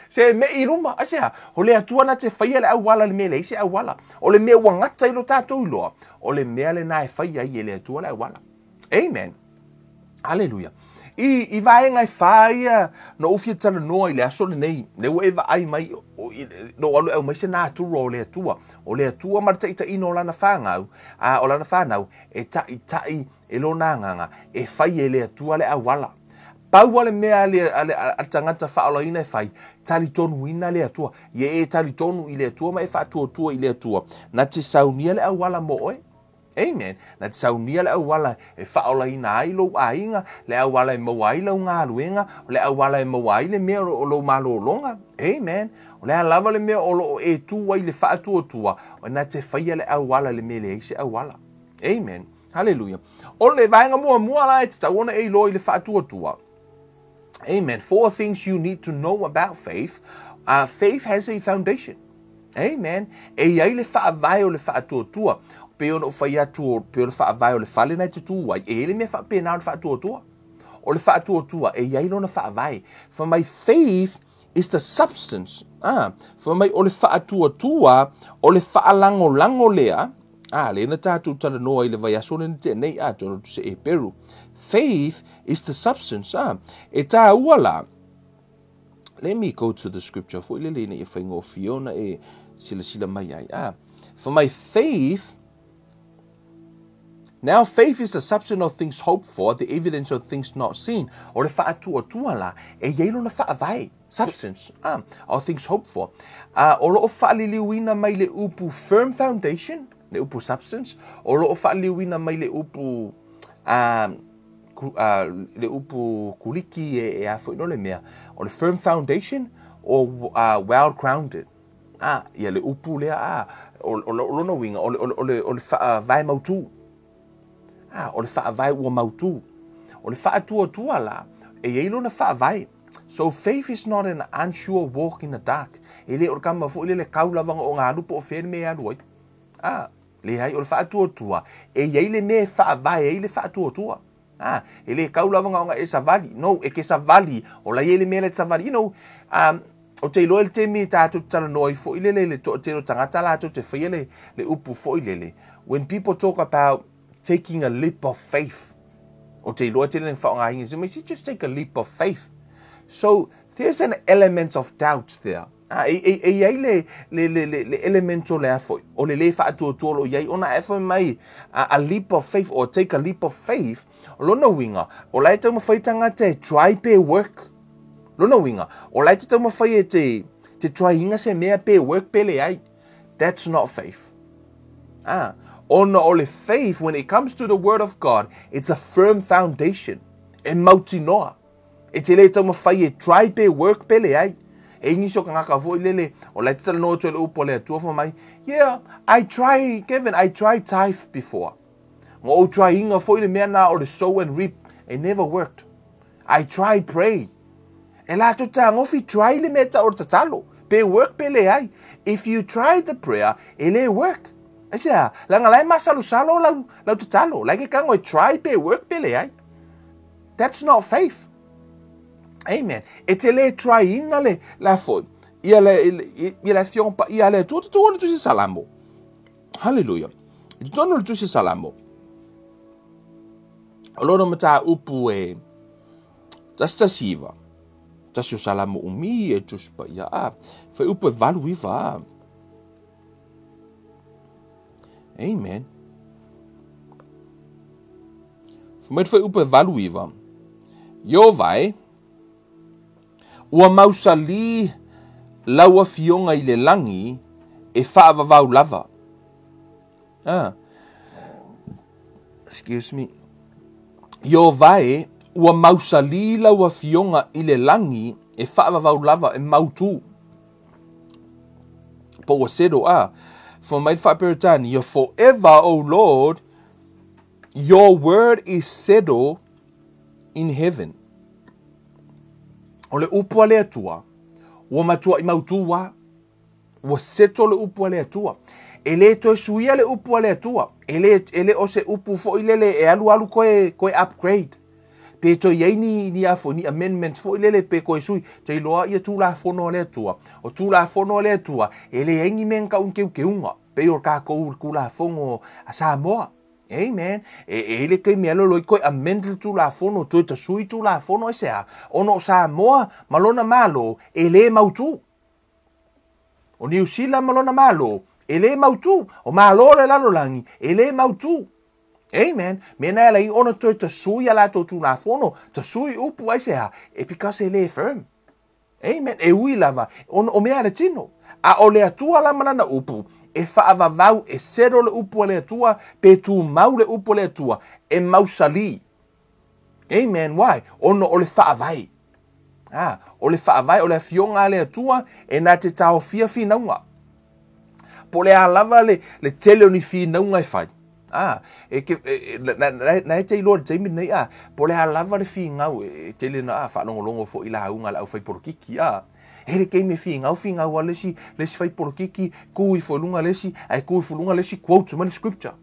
S1: Se me i luma, ai se ha, o le Atua na te faia le auala le mea leai se auala. O le mea ua gata i lo tatou iloa, o le mea lena e fai ai e le Atua le auala. Amen. Aleluia. I, i vaega e whā ia, no u fia talanoa i le aso lenei, le ua e vaai mai, o, i, no alu e aumai se natura o le Atua. O le Atua ma le taʻitaʻina o lana whāngau, a o lana whānau, e taʻitaʻi e lona agaga, e fai e le Atua le auala. Pau a le mea a le, a le, a le tagata faaolaina e fai, talitonuina le Atua. Ia e talitonu i le Atua ma e faatuatua i le Atua. Na te saunia le auala mo oe. Amen. Na te saunia le auala e faaolaina ai lou aiga, le auala e maua ai lau galuega, o le auala e maua ai le mea o lou malologa. Amen. O le a lava le mea o loo e tu ai le faatuatua, na te faia le auala le mea e leai se auala. Amen. Haleluia. O le vaega muamua la e tatau ona e iloa i le faatuatua. Amen. Four things you need to know about faith. Faith has a foundation. Amen. E i ai le faavae o le faatuatua. Pei ona ou fai atu, pei o le faavae o le fale na e te tu ai, e i ai le mea faapena o le faatuatua. O le faatuatua, e i ai lona faavae. Fai mai, faith is the substance. Ah, fai mai, o le faatuatua, o le faalagolago lea, A, lea na tatou talanoa i le vaiaso lea na tea nei, a, tonu atu se Eperu. Faith is the substance, a. E tāua la, let me go to the scripture foi lele ina ia faigofie ona e silasila mai ai. A, for my faith, Now faith is the substance of things hoped for, the evidence of things not seen. O le faatuatua la, e i ai lona faavae, substance, of things hoped for. O loo faaliliuina mai le upu firm foundation, le upu substance, o loo faaliliuina mai le upu le upu kuliki e a foi no le mea, o le firm foundation o well grounded. Ia le upu lea, o lona uiga, o le faavae mautu. O le faavae ua mautu. O le faatuatua la, e i ai lona faavae. So faith is not an unsure walk in the dark. E le o le kama foi le kau lava o ngā lupo o whene me alu ai. Le hai o le faatuatua, e i ai le mea faavae ai le faatuatua. E le kau lava o ngā e savali. No, e ke savali, o la i le mea le savali. You know, o te iloa le temi tātou talanoa i foi lele, le toatele o tangata latou te whaia le upu foi lele. When people talk about taking a leap of faith, o te iloa tele whaonga hinga, just take a leap of faith. So there's an element of doubt there. E iai le element o le afoi, o le le faatuatua lo iai, ona e foi mai a leap of faith, or take a leap of faith, o lona uiga, o lai taumafai tagata e try pe work. Lona uiga, o lai te taumafai e te try inga se mea pe work pe le ai. That's not faith. Ona o le faith, when it comes to the word of God, it's a firm foundation. E mautinoa. E te le taumafai e try pe work pe le ai. E ingi so kangaka foi lele, o lai te talanoa atu e le upu o le Atua fai mai, yeah, I try, Kevin, I tried tithe before. Ngo o try inga foi le mea na o le sow and reap, it never worked. I tried pray. E la tu ta ngofi try le mea ta o tatalo, pe work pe le ai. If you try the prayer, e le work. Aisea, langa lai masalu salo lau tatalo, lai ke kango e try pe work pe le ai. That's not faith. Amen. E te le try ina le la foi. Ia le fionga pa ia le tu tu le tu salamo. Hallelujah. I tonu le tu salamo. O lona mata upu e 19. Tasi o salamo umi e tuspa ia a. Fai upu e 89 a. Amen. Fai fai upu e 89. Iovai ua mausali lau afioga i le lagi e faavavau lava. Excuse me. Iovae ua mausali lau afioga i le lagi e faavavau lava e mautu. Po ua sedo a. For mai faaperetani, you're forever, O Lord, your word is settled in heaven. O le upu a le Atua, ua matua i mautua, ua seto le upu a le Atua. E le toe suia le upu a le Atua, e le o se upu foi lele e alu alu koe upgrade. Pe toe iai ni afo, ni amendment foi lele pe koe sui, te iloa ia tūlafono a le Atua. O tūlafono a le Atua, e le engi mea ka unkeukeuga, pe o kākou kulafono a Samoa. Amen. E le kei mea lolo i koe amend le tūlafono, toe ta sui tūlafono e sea. Ono o Samoa, malona malo, e le mautu. O Niu Sila malona malo, e le mautu. O malo le lalolangi, e le mautu. Amen. Mea na i ona toe ta sui a latou tūlafono, ta sui upu ai sea, e because e le firm. Amen. E ui lava, o mea le tino. A o le Atua la manana upu, e faavavau, e sero le upu a le Atua, pe tu mau le upu a le Atua, e mausali. Amen. Why? Ono o le faavai. O le faavai, o le afioga a le Atua, e nā te taofia whinaunga. Po le a lava le tele o ni whinaunga e whai. E ke, na e te iloa le taimi nei, po le a lava le whingau, e tele na, whaalongolongo fo i la unga la au whai porokiki, He le keime whingau a lesi whai porokiki, ku i whailunga lesi, ai ku i whailunga lesi quote ma le scripture.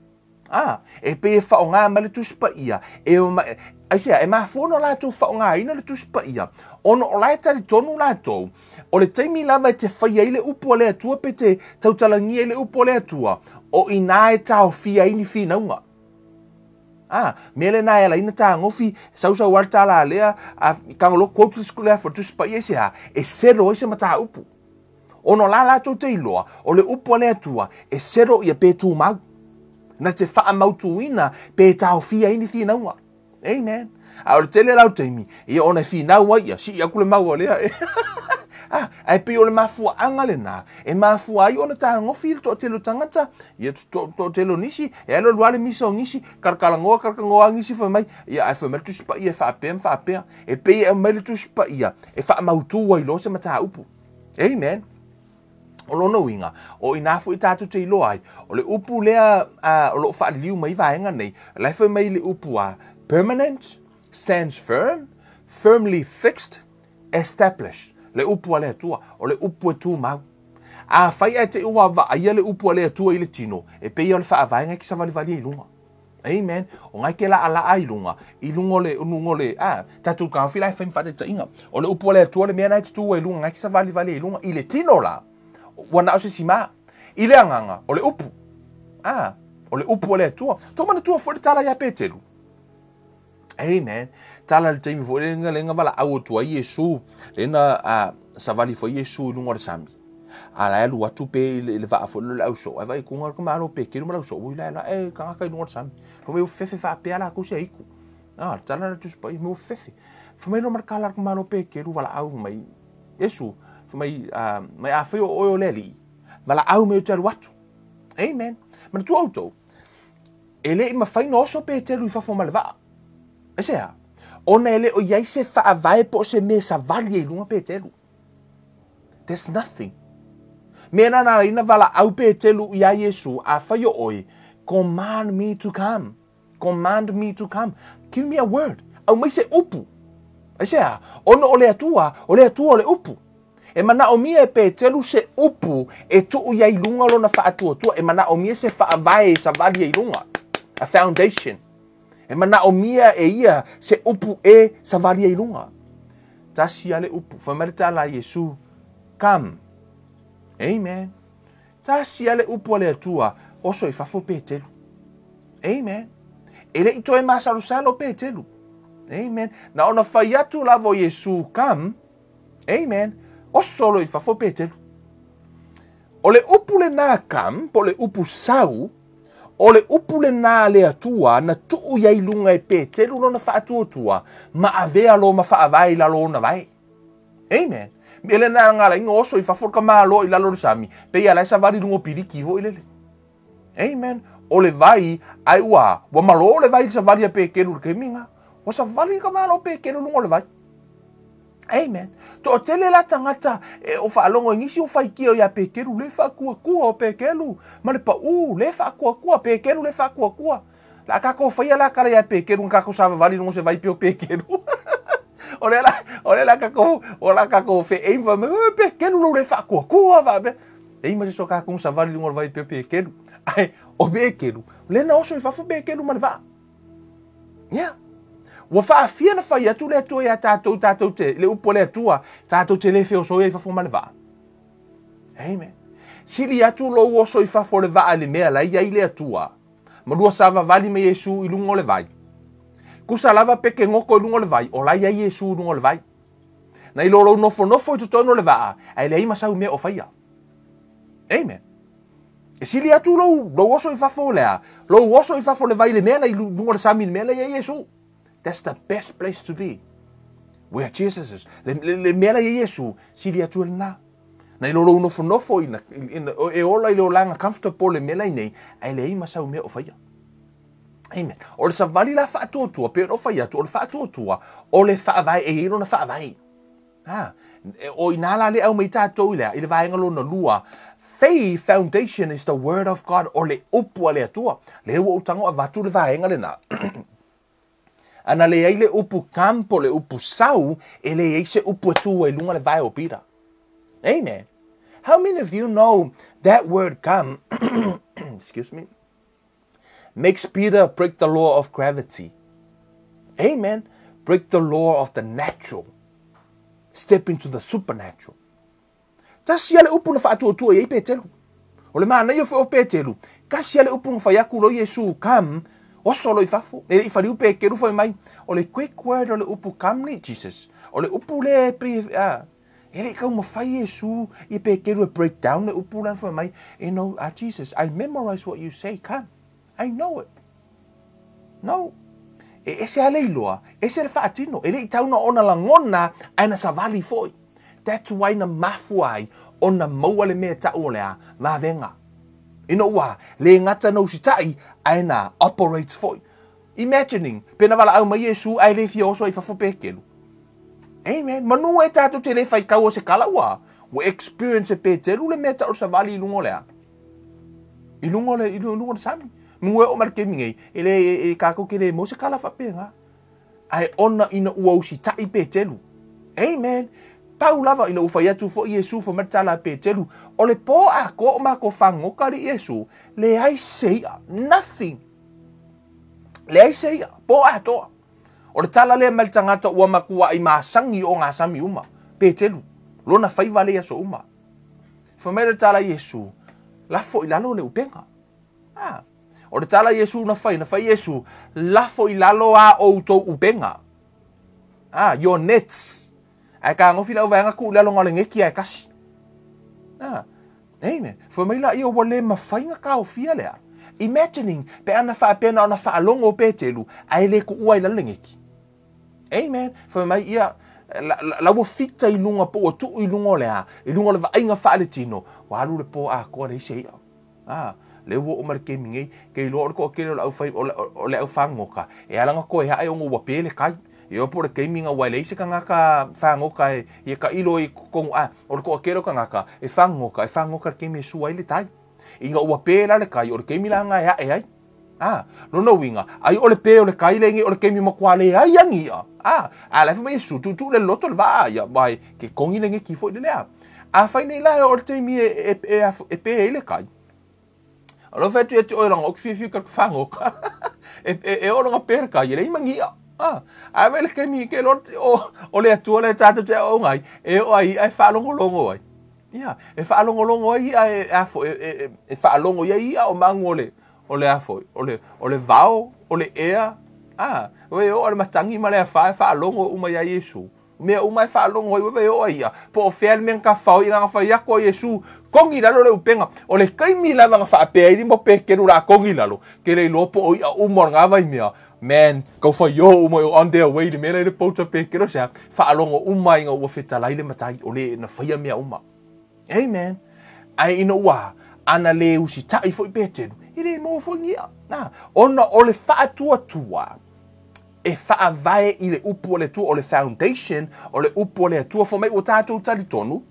S1: E pe e whaonga ma le tuspa ia, e o ma, ai sea, e mafono lātou whaonga ina le tuspa ia, ono o lai tari tonu lātou, o le taimi lava e te whai ai le upu a le Atua pe te tautalangia i le upu a le Atua, o ina e taofia ai ni whinaunga. Mea le nā e ala ina tā ngofi, sausau wale tā la lea, kangolo quote le afo tuspa ia sea, e sero ai se mata upu. Ono la lātou te iloa, o le upu a le Atua, e sero ia pe tū mau. Na te faamautuina pe taofia ai ni finauga. Amen. A o le tele la o taimi, ia ona e finau ai ia, sii atu le mau a lea. Ah, ae pei o le mafuaaga lenā, e mafua ai ona tagofi le toatele o tagata, ia toatele o nisi, e alu alu lava le misa o nisi, kalakalanoa kalakanoa nisi fai mai, ia ae fai mai le Tusi Paia e faapea ma faapea. E pei e aumai le Tusi Paia e faamautu ai loa se mataupu. Amen. O lona uiga, o i ina foi tatou te iloa ai, o le upu lea o lo o faaliliu mai vaega nei, la e fai mai le upu a permanent, stands firm, firmly fixed, established. Le upu a le Atua, o le upu e tumau. Afai ae te i ua vaaia le upu a le Atua i le tino, e pei o le faavaega e te savalivali ai i luga. Amen. O ngai ke laalaa i luga, i luga o le, luga o le, a, tatou taofi la e fai ma faataitaiga. O le upu a le Atua le mea na e te tu ai i luga, ngai te savalivali ai i luga. I le tino la, ua na o se sima. I le agaga, o le upu. A, o le upu a le Atua. Tou manatua foi le tala ia Petelu. Amen. Tala le taimi foi lena lena valaau atu ai Iesu, lena a savali foi Iesu i luga o le sami. A la e alu atu pe i le vaa foi le ausoo. Ai vai kunga ka malo Petelu ma le ausoo. Ui la la e kangaka i luga o le sami. Fai mai ua fefe faapea lakou se aiku. Ah, le tala na Tusi Paia, mai ua fefe. Fai mai loa ma le kala ka malo Petelu valaau mai Iesu. Fai mai, mai afai o oe o le Alii, valaau mai ou te alu atu. Amen. Manatua outou, e le i mafai ona oso Petelu i fafo ma le vaa. Aisea? Ona e le o i ai se faavae po o se mea e savali ai i luga Petelu. There's nothing. Mea na na ina valaau Petelu iā Iesu, afai o oe, command me to come. Command me to come. Give me a word. Aumai se upu. Aisea? Ona o le Atua, o le Atua o le upu. E manaomia e Petelu se upu e tuu i ai i luga lona faatuatua. E manaomia se faavae e savali ai i luga. A foundation. E manaomia e ia se upu e savali ai i luga. Tasi lava le upu. Fai mai le tala a Iesu, Come. Amen. Tasi lava le upu a le Atua, oso i fafo Petelu. Amen. E le i toe masalosalo Petelu. Amen. Na ona fai atu lava o Iesu, Come. Amen. Oso loa i fafo Petelu. O le upu lenā come, po o le upu sau, o le upu lenā a le Atua na tuu i ai i luga e Petelu lona faatuatua ma avea lo ma faavae i lalo o ona vae. Amen. Mea lenā na ala ai ona oso i fafo le tamaloa i lalo o le sami, pei a la e savali i luga o piliki foi lele. Amen. O le vai, ai ua, ua malo le vai i le savali a Petelu i le taimi lena. Ua savali le tamaloa o Petelu i luga o le vai. Amen. Toatele la tagata e o faalogo i nisi o faitio iā Petelu, le faatuatua o Petelu, ma le paū, le faatuatua, Petelu le faatuatua. La a tatou faia la tala iā Petelu na tatou savavali i luga o se vai pei o Petelu. O lea la, o lea la tatou, o la tatou feʻei ma fai mai, oi Petelu lou le faatuatua faapea. Leai ma se isi o tatou na savali i luga o le vai pei o Petelu. Ae o Petelu, lea na oso i fafo Petelu ma le vaa. Ia. Ua faafia na fai atu le Atua iā tatou, tatou te, le upu a le Atua, tatou te le feosoia i fafo ma le vaa. Amen. Sili atu lou oso i fafo o le vaa i le mea la e i ai le Atua, ma lua savavali ma Iesu i luga o le vai. Tusa lava pe ke goto i luga o le vai, o la e i ai Iesu i luga o le vai. Na i lo lou nofonofo i totonu o le vaa, ae leai ma sau mea o faia. Amen. E sili atu lou, lou oso i fafo o le a? Lou oso i fafo o le vai i le mea la i luga o le sami i le mea la i ai Iesu. That's the best place to be. Where Jesus is. Le, le, le mea la i ai Iesu, sili atu e lena. Na i lo lou nofonofo ina, ina, e ola i le olaga comfortable le mea la i nei, ae leai ma sau mea o faia. Amen. O le savali la faatuatua, pei ona ou fai atu, o le faatuatua, o le faavae, e i ai lona faavae. Ha, o inā la le aumai tatou i le, i le vaega lona lua. Faith foundation is the word of God, o le upu a le Atua. Lea ua ou tago avatu le vaega lenā. Ana leai le upu come po o le upu sau, e leai se upu e tū ai luga le vae o Pita. Amen. How many of you know that word come, excuse me, makes Peter break the law of gravity? Amen. Break the law of the natural. Step into the supernatural. Tasi lava le upu na faatuatua i ai Petelu. O le manaia foi o Petelu, tasi lava le upu na fai atu loa Iesu, come, oso loa i fafo. E le i faliu Petelu fai mai, o le Greek word o le upu come nei, Jesus. O le upu lea e pei, a, e le i taumafai Iesu i Petelu e break down le upu lea na fai mai, you know, Jesus, I memorize what you say, come. I know it. No. E ese lava le iloa, ese le faatino. E le i tau na ona lagona, ae na savali foi. That's why na mafua ai ona maua le mea e tau o le a? Vavega. Ina ua le gata na usitai, ae na operate foi. Imagining, pe na valaau mai Iesu ae le fia oso ai i fafo Petelu. Amen. Manu e tatou te le faitau o se kala ua ua experience e Petelu le mea tau o le savali i luga o le a? I luga o le, i luga o le sami. Manu e oo mai le taimi nei, e le, e, e tatou te le maua se kala faapena. Ae ona ina ua usitai Petelu. Amen. Pau lava ina ua fai atu foi Iesu fai mai le tala a Petelu, o le po atoa o matou fagoka alii Iesu, leai se i'a, nothing. Leai se i'a, po atoa. O le tala lea mai le tagata ua matuai masani i ogasami uma, Petelu, lona faiva lea i aso uma. Fai mai le tala a Iesu, lafo i lalo le upega. Ah, o le tala a Iesu na fai, na fai Iesu, lafo i lalo a outou upega. Ah, your nets. Ae kagofi le auvaega tuu i lalo na o le neti lava e tasi. Ah, amen. Fai mai laia ua le mafai na taofia lea. Imagining, pe ana faapea na ona faalogo o Petelu, ae le tuua i lalo le neti. Amen. Fai mai ia, la, la, la ua fita i luga po ua tuu i luga o le a, i luga o le vaaiga faaletino, ua alu le po atoa leai se i'a. A, lea ua oo mai le taimi nei, ke iloa o le toatele o le aufai, o le, o le au fagota, e ala ona toe ae ona ua pe le kai. E iloa po o le taimi na ua e leai se tagata fagota e, e tailo i totonu, a, o le toatele o tagata e fagota, e fagota i le taimi e sua ai le tai. Ina ua pe la le kai, o le taimi la na e ae ai. A, lona uiga, ai o le pe o le kai lenei o le taimi matua leai a ni i'a. A, a la e fai mai Iesu, tuutuu le loto le vaa ia, wai, ke kongi lenei ki foi le lea. Afai nei la e oo i le taimi e, e, e, e pe ai le kai, Alofa atu ia te oe leaga ou te fiafia ka fagota. E, e, e oo lona pe le kai, e leai ma ni i'a. Ah, a vai le taimi ke iloa o, o le Atua lea tatou te aoaoga ai, e oo ai i'a e faalogologo ai. Ia, e faalogologo ai i'a e, a foi, e, e, e faalogo i ai i'a o magu o le, o le a foi, o le, o le vao, o le ea. Ah, e oo le matagi ma le afa e faalogo uma iā Iesu. Mea uma e faalogo ai ua e oo ai ia, po o fea le mea na tafao i na fai atu a Iesu, kogi i lalo le upega. O le taimi lava na faapea ai lima o Petelu o le a kogi i lalo, ke le iloa po o i'a uma o lena vaimea, man, tau fai o uma on their way i le mea la i le poutu a Petelu se a, faalogo uma ai ina ua fetalai le matai, o le na faia mea uma. Amen. Ae ina ua ana le usitaʻi foi Petelu, e le maua foi ni i'a. Na, ona o le faatuatua, e faavae i le upu a le Atua, o le foundation o le upu a le Atua, fai mai ua tatou talitonu,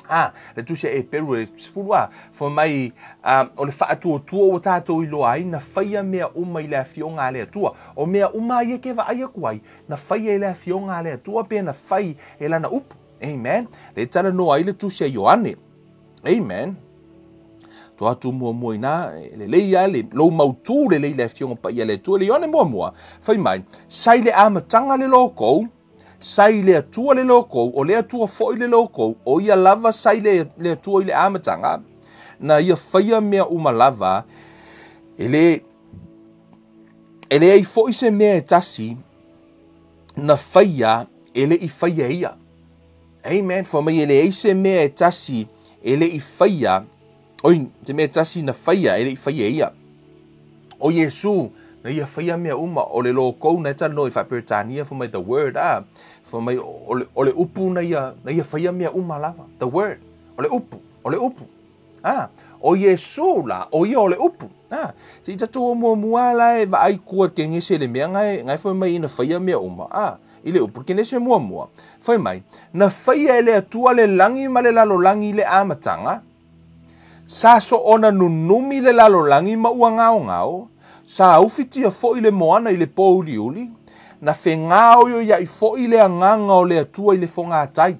S1: a, le tusi a Eperu e 10 a, fai mai a, o le faatuatua ua tatou iloa ai na faia mea uma i le afioga a le Atua. O mea uma ia ke vaai atu ai, na faia i le afioga a le Atua pe na fai e lana upu. Amen. Le talanoa ai le tusi a Ioane. Amen. To atu muamua inā, e lelei lava le lou mautū lelei i le Afioga Paia a le Atua. Le Ioane muamua, fai mai, Sa i le amataga le loko, sa i le Atua le loko, o le Atua foi le loko, o ia lava sa i le, le Atua i le amataga, na ia faia mea uma lava, e le, e leai foi se mea e tasi na faia e le i faia e ia. Amen. Fai mai e leai se mea e tasi e le i faia, oi, se mea e tasi na faia e le i faia e ia. O Iesu, na ia faia mea uma, o le loko na e talanoa i faa-Peretania, fai mai the word, a, fai mai o le, o le upu na ia, na ia faia mea uma lava. The word, o le upu, o le upu. A, o Iesu la, o ia o le upu. A, se i tatou o muamua la e vaai kua i le Kenese i le mea na e, na e fai mai ina faia mea uma. A, i le upu, le Kenese muamua, fai mai, na faia e le Atua le lagi ma le lalolagi i le amataga, sa soona nunumi le lalolagi ma ua gaogao, sa ufitia foi le moana i le pōuliuli, na fegaoioiaʻi foi le agaga o le Atua i le fogatai.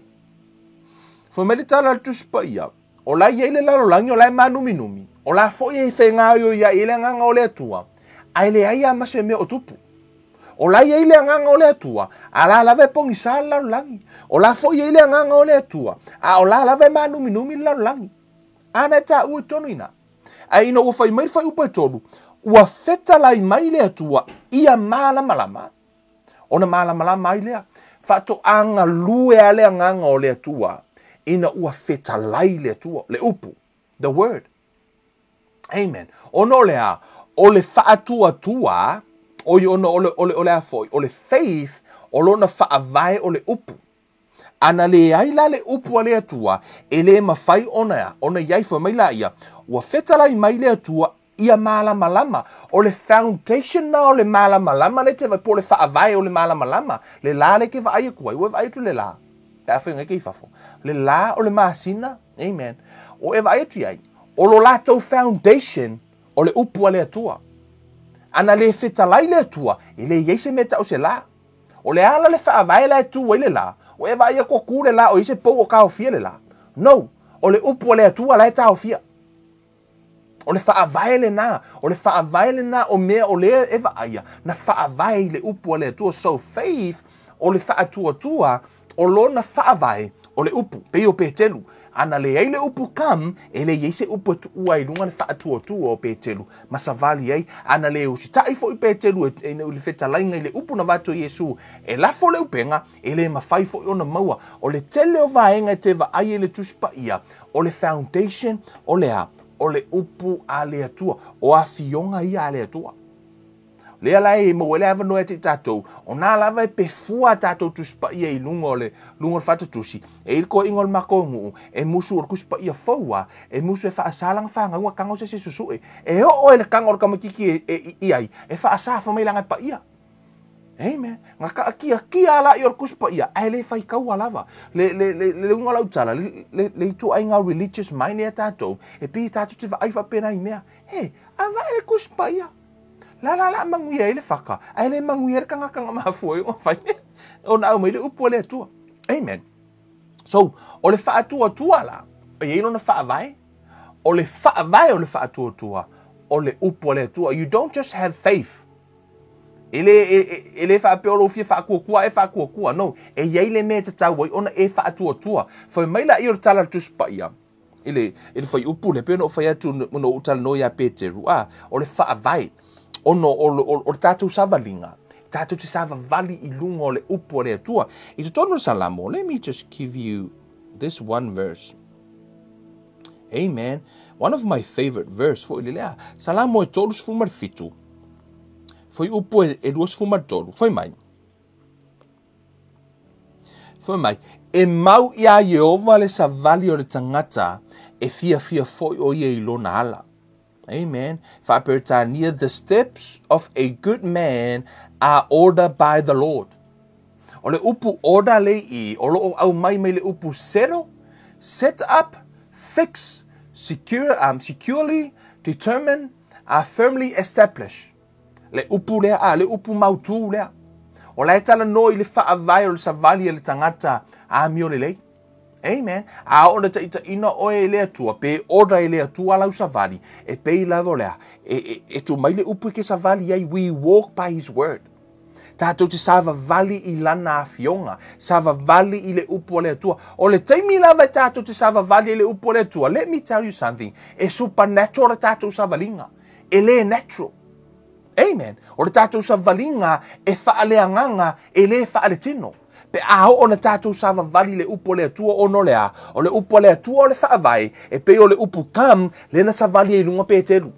S1: Fai mai le tala a le Tusi Paia, O la e i ai le lalolagi, o la e mānuminumi, o la foi e fegaoioiaʻi ai le agaga o le Atua, ae leai lava ma se mea o tupu. O la e i ai le agaga o le Atua, a la lava e pogisa le lalolagi. O la foi e i ai le agaga o le Atua, a o la lava e mānuminumi le lalolagi. A na e taua i totonu i ina. Ae ina ua fai mai le fuaiupu e tolu, ua fetalai mai le Atua ia malamalama, Ona malamalama ai lea. Faatoa galue lava le agaga o le Atua ina ua fetalai le Atua, le upu, the word. Amen. Ona o le a? O le faatuatua, oi ona o le a foi, o le faith, o lona faavae o le upu. Ana leai la le upu a le Atua, e le mafai ona iai. Fai mai laia, ua fetalai mai le Atua ia malamalama. O le foundation na o le malamalama le te vai, po o le faavae o le malamalama. Le la le ke vaai atu ai, ua vaai atu le la. Pe a whainga ke i fafo. Le la o le masina, amen. O e vaai atu ai, o lo latou foundation o le upu a le Atua. Ana le fetalai le Atua, e le iai se mea tau se la. O le ala le faavae la e tu ai le la, o e vaai atu ku le la, o i se pou o kaofia le la. No, o le upu a le Atua la e taofia. O le faavae lena, o le faavae lena o mea o lea e vaaia, na faavae i le upu a le Atua. So faith, o le faatuatua, o lona faavae, o le upu, pei o Petelu. Ana leai le upu come, e le iai se upu e tuua i luga le faatuatua o Petelu. Ma savali ai, ana le usitai foi Petelu e le fetalaiga i le upu na vato Iesu. E lafo le upenga, e le mafai foi ona maua. O le tele o vaega e te vaai e le Tusi Paia, o le foundation, o le a, o le upu a le Atua, o afioga ia a le Atua. Lea la e maua le avanoa e te tatou, o nā lava e pefua tatou Tusi Paia i luga o le fatatusi, e i le koiga o le makou nuu, e musu o le Tusi Paia foua, e musu e faasalaga whangau kanga o se se susue. E oo e le kanga o le kamakiki e i ai, e faasafa mai langa e paia. Amen. Nga ka kia kia la i o le Tusi Paia, ae le whai kaua lava. Le unga lau tala, le itu ai ngā religious mind e tatou, e pi tatou te vaai whapena i mea. He, a vae le Tusi Paia. La la la manguia i le whaka, ae le manguia le kangakanga mafua i o whai. O na au mai le upu a le Atua. Amen. So, o le faatuatua la, e iai lona faavae, o le faavae o le faatuatua, o le upu a le Atua. You don't just have faith. E le whaapea o lo fia whaakuakua e whaakuakua. No, e iai le mea te tau ai ona e faatuatua. Fai mai la i o le tala le Tusi Paia, i le whai upu le pena o whai atu no utala no ia Peteru. O le faavae, ono o le tatou savalinga, tatou te savavali i lunga o le upu o le Atua. I te tonu Salamo, let me just give you this one verse. Amen. One of my favorite verse foi le lea. Salamo e 37. Foi upu e 23. Foi mai. Foi mai. E mau ia Iehova le savali o le tangata e fia fia foi o ia i lona ala. Amen. Faaperetania, the steps of a good man are ordered by the Lord. O le upu order le i, o lo o au mai mai le upu settle, set up, fix, secure, securely, determine, firmly establish. Le upu lea, le upu mautu lea. O la e tala no i le faavae o le savali e le tangata a mio le lei. Amen. A o le taita ina oe e le Atua, pe ora e le Atua lau savali, e pe i lavo lea, e tu mai le upu ke savali ai, we walk by his word. Tātou te savavali i lana afioga, savavali i le upu o le Atua. O le taimi lava e tātou te savavali i le upu o le Atua, let me tell you something, e supernatural tātou savalinga, e le natural. Amen. O le tātou savalinga e whaaleanganga, e le whaaletino. Pe a o na tātou savavali le upu o le Atua ono lea, o le upu o le Atua o le faavae, e pe o le upu kam, le na savali e lunga Petelu.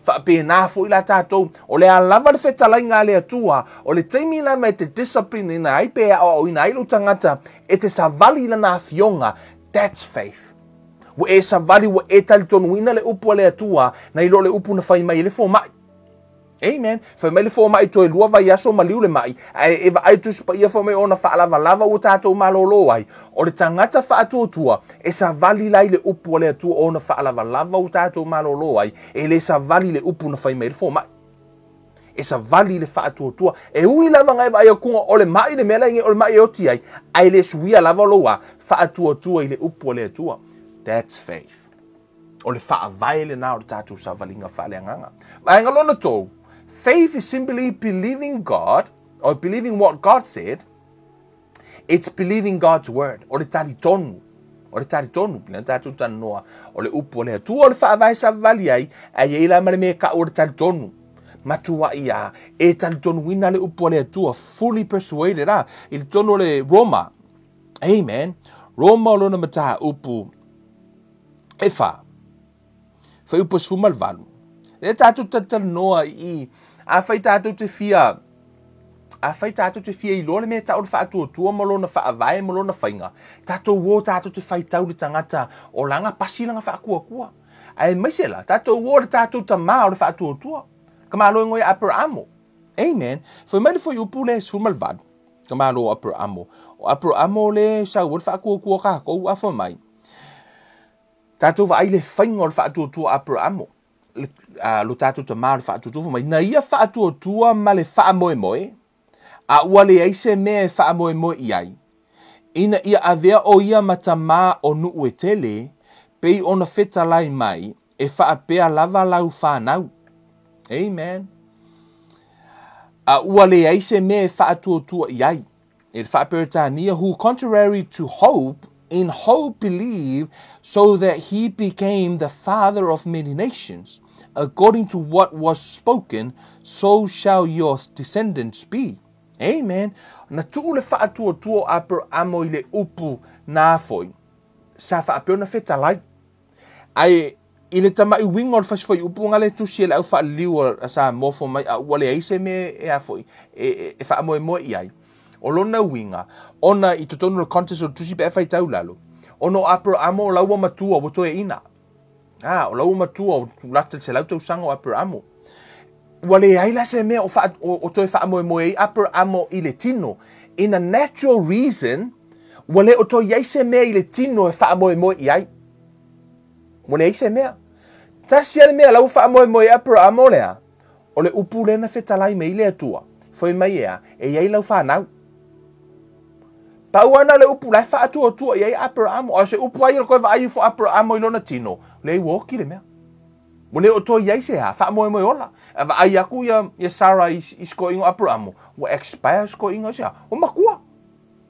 S1: Whaape nā fo i la tātou, o le alava le fetalaiga a le Atua, o le taimi lava e te discipline ina ai pe a o ina ai lo tangata, e te savali lana afioga, that's faith. Ua e savali, ua e talitonuina le upu a le Atua, na ilo le upu na whai mai e le fōmai. Amen. Fai mai le fōmai toe lua vai aso maliu le mai. Ae e vaai Tusi Paia fai mai ona whaalavalava ua tātou malolo ai. O le tangata whaatuatua e savali lai le upu o le Atua ona whaalavalava ua tātou malolo ai. E le savali le upu na fai mai le fōmai. E savali le whaatuatua. E ui lava ngai vai akunga o le mai le mea inge o le mai e oti ai. Ae le suia lava loa whaatuatua i le upu o le Atua. That's faith. O le whaavae le nā o le tātou savalinga whaaleanganga. Vaenga lona tō. Faith is simply believing God, or believing what God said. It's believing God's word. O le talitonu. O le talitonu. Le tātou tanoa. O le upu o le Atua o le whaavae savali ai, ai e ila mare me ka o le talitonu. Matua ia, e talitonu ina le upu o le Atua, fully persuaded. I le tonu o le Roma. Amen. Roma o lona mataha upu e wha. Whai upu e 18. Lea tatou talatalanoa i afai tatou te fia afai tatou te fia iloa le mea e tau o le faatuatua ma lona faavae ma lona faiga, tatou o tatou te faitau i le tagata o laga pasi lana faatuatua. Aemaise la, tatou o i le tatou tamā o le faatuatua, ka malo e igoa ia Aperamo. Amen. Fai mai le fuaiupu lea e 18, ka malo o Aperamo. O Aperamo le sau ai le faatuatua o tatou, a fai mai, tatou vaai i le faiga o le faatuatua o Aperamo, le, lo tatou tamā o le faatuatua, fai mai, na ia faatuatua ma le faamoemoe, a ua leai se mea e faamoemoe i ai, ina ia avea o ia ma tamā o nuu e tele, pei ona fetalai mai, e faapea lava lau fanau. Amen. A ua leai se mea e faatuatua i ai. I le faa-Peretania, who contrary to hope, in hope believed, so that he became the father of many nations, according to what was spoken, so shall your descendants be. Amen. Na tuu le faatuatua o Aperamo i le upu na foi, sa faapea ona fetalai. Ae i le tama'i uiga o le fasi fuaiupu nga le tusi e le au faaliliu a Samoa fo mai a ua leai se mea e a foi e faamoemoe i ai. O lona uiga, ona i totonu o le context o le tusi pe a faitau lalo, ona o Aperamo o la ua matua ua toeaina. A, o la ua matua ua lata i le 100 tausaga o Aperamo. Ua leai la se mea o, faa, o, o toe faamoemoe ai Aperamo i le tino. In a natural reason, ua le o toe i ai se mea i le tino e faamoemoe i ai. Ua leai se mea. Tasi lava le mea la ua faamoemoe ai Aperamo lea, o le upu lea na fetalai mai ai le Atua, fai mai ea, e i ai lau fanau. Pau lava na o le upu la e faatuatua i ai Aperamo, a o se upu lava ia o le toe vaai ifo Aperamo i lona tino, leai ua oti le mea. Ua le o toe i ai se a, faamoemoe ola. A vaai atu ia, ia Sara i, i sikoiga o Aperamo, ua expire sikoiga o se a, ua matua.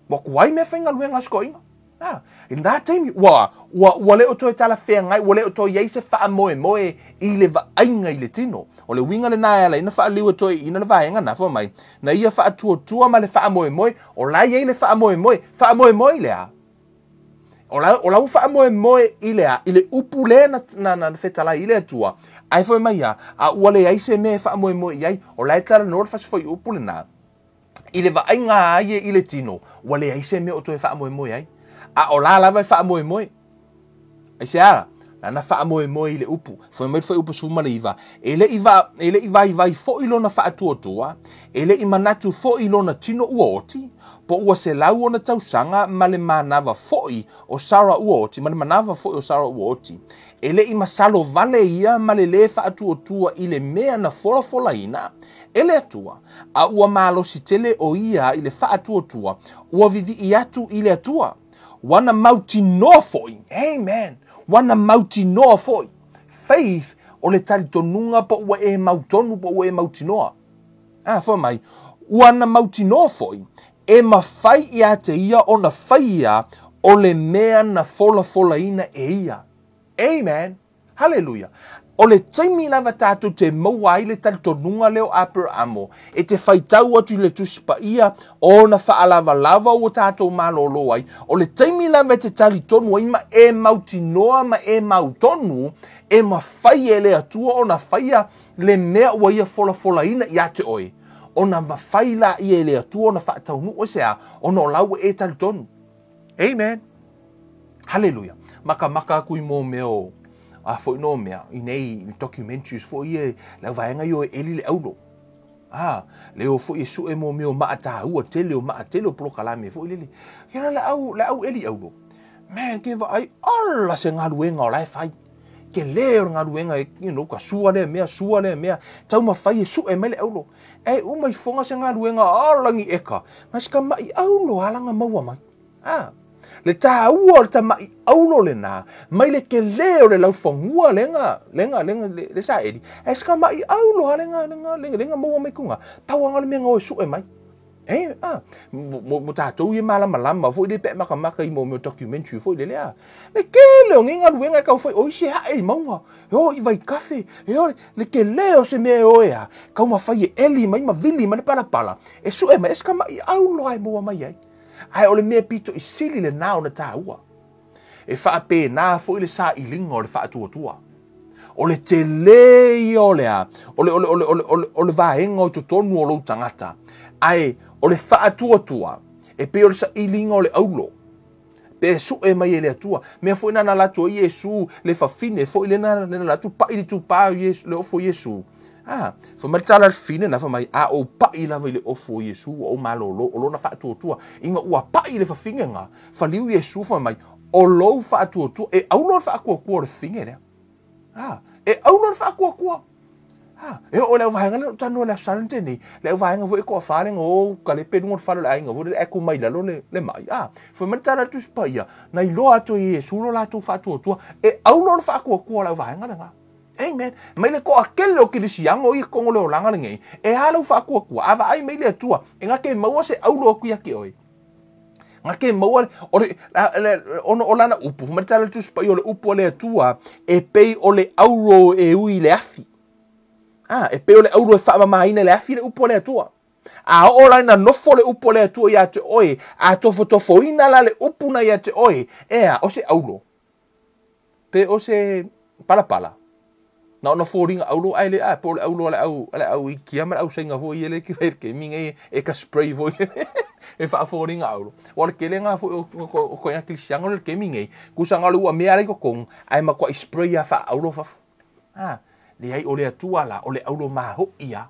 S1: Ua tuai mea faigaluega a sikoiga. A, i lena taimi, ua, ua, ua le o toe talafeagai, ua le o toe i ai se faamoemoe i le vaaiga i le tino. O le uiga lena e ala ai ona faaliliu e toeaiina le vaega na, fai mai, na ia faatuatua ma le faamoemoe, o la e i ai le faamoemoe, faamoemoe i le a? O la, o la ua faamoemoe i le a? I le upu lea na, na, na fetalai i le Atua, ae fai mai a, a ua leai se mea e faamoemoe i ai, o la e talanoa le fasi fuaiupu lena. I le vaaiga a ia i le tino, ua leai se mea o toe faamoemoe ai. A o la lava e faamoemoe. Aisea? Lana faamoemoe i le upu. Fai mai le fuaiupu 19, e le i va, e le i vaivai foi lona faatuatua, e le i manatu foi i lona tino ua oti, po ua 100 ona tausaga ma le manava foi o Sara ua oti, ma le manava foi o Sara ua oti. E le i masalo vale ia ma le lē faatuatua i le mea na folafolaina e le Atua, a ua malosi tele o ia i le faatuatua, ua vivii atu i le Atua. Ua na mautinoa foi, amen, ua na mautinoa foi. Faith, o le talitonuga po ua e mautonu po ua e mautinoa. A, fai mai, ua na mautinoa foi, e mafai ia te ia ona faia o le mea na folafolaina e ia. Amen. Haleluia! O le taimi lava tatou te maua ai le talitonuga lea o Aperamo e te faitau atu i le Tusi Paia ona faalavalava ua tatou malolo ai, o le taimi lava e te talitonu ai ma e mautinoa ma e mautonu e mafai e le Atua ona faia le mea ua ia folafolaina ia te oe, ona mafai laia e le Atua ona faataunuu. Aisea? Ona o la ua e talitonu. Amen. Haleluia. Makamaka aku i mō mea o a foi no mea i nei documentaries foi ia le au vaega ia o e eli le aulo. A, le o foi e sue mō mea o maa tāua tele o maa tele o polokalame foi lele. Ke la le au, le au eli aulo. Man, ke vaai, ala se galuega o la e fai. Ke le o le galuega e, you know, ka sua lea mea, sua lea mea, taumafai e sue mai le aulo. E uma ifoga se galuega, ala ni eka, ma se tama'i aulo a laga maua mai. A, le tāua o le tama'i aulo lena, mai le telē o le laufanua lega, lega, lega, le, le saeli, ae se tama'i aulo a lega, lega, lega, lega maua mai kuga, pau lava o le mea na o e sue mai. E, a, mo, mo tatou ia malamalama foi le pe a makamaka i mo mea o documentary foi lele, a. Le tele o nei galuega e tau fai, o isi e ae i mauga, e o i vaikafe, e o, le tele o se mea e o e a, taumafai e eli mai ma vili mai le palapala, e sue mai, e se tama'i aulo lava e maua mai ai. Ae o le mea pito i sili lena ona taua. E faapena foi le sailiga o le faatuatua. O le tele ia o le a, o le, o le, o le, o le, o le, o le vaega o totonu o lou tagata. Ae o le faatuatua, e pei o le sailiga o le aulo. Pe sue mai e le Atua. Mea foi na na latou ai Iesu, le fafine foi le na na latou pai le tupā o Iesu, le ofo Iesu. Ah, fai mai le tala le fafine na fai mai, a ou pai lava i le ofo o Iesu, ua ou malolo, o lona faatuatua. Ina ua pai le fafine na, faliu Iesu fai mai, o lou faatuatua, e aulo le faatuatua o le fafine lea. Ah, e aulo le faatuatua. Ah, e oo le auvaega lea o tanoa le aso Sa lenei, le auvaega foi e toafa le na o kalepe i luga o le fale o le aiga foi lele ae tu mai lalo le, le mai. Ah, fai mai le tala a le Tusi Paia, na iloa atu e Iesu lo latou faatuatua, e aulo le faatuatua o le auvaega lena. Amen. Mai le toatele o kerisiano ia totonu o le olaga lenei, e a lou faatuatua, a vaai mai le Atua, e na te maua se aulo atu ia te oe. Na te maua o le, ona o lana upu, fai mai le tala a le Tusi Paia o le upu a le Atua, e pei o le aulo e ui i le afi. Ah, e pei o le aulo e faamamaina i le afi le upu a le Atua. A oo la ina nofo le upu a le Atua ia te oe, a tofotofoina la le upu na ia te oe, ea, o se aulo. Pe o se palapala. Na ona foliga aulo ae le a po o le aulo a le au a le au Ikia ma le au Saina foi ia le ke fai ke minga e ka spray foi e faafoliga aulo. Ua le tele ngā foi o o ko ina kerisiano le kemi nei. Kusa ngā le ua mea le totonu ae matuai spray a faaaulo fafo. Ah, leai o le Atua la o le aulo maho'i a.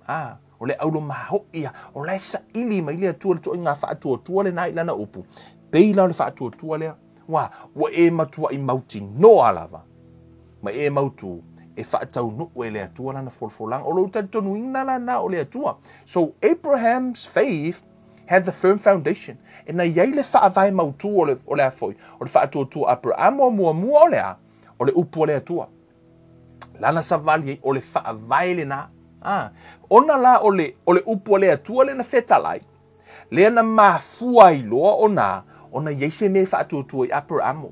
S1: Ah, o le aulo maho'i a. O la e saili mai le Atua le toaiga faatuatua lena i lana upu. Pei la o le faatuatua lea. Ua, ua e matuai mautinoa lava ma e mautu e faataunuu e le Atua lana folafolaga. O lou talitonuina lana o le Atua. So Abraham's faith had the firm foundation. E na i ai le faavae mautu o le, o le a foi, o le faatuatua o Aperamo muamua o le a? O le upu a le Atua. Lana savali ai, o le faavae lena. Ah, ona la o le, o le upu a le Atua lena fetalai, lea na mafua ai loa ona, ona i ai se mea e faatuatua i Aperamo.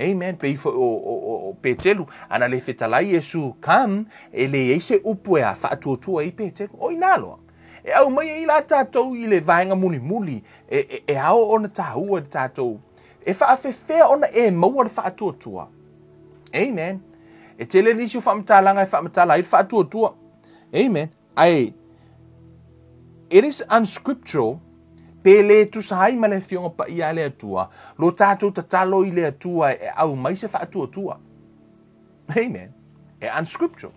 S1: Amen. Pei foi o, o, o, o Petelu, ana le fetalai Iesu, come, e leai se upu e a faatuatua ai Petelu. O ina loa. E aumai ai la tatou i le vaega mulimuli e, e, e ao ona taua i le tatou. E faafefea ona e maua le faatuatua. Amen. E tele nisi o faamatalaga e faamatala ai le faatuatua. Amen. Ae, it is unscriptural pe le tusa ai ma le Afioga Paia a le Atua, lo tatou tatalo i le Atua e aumai se faatuatua. Amen. E unscriptural.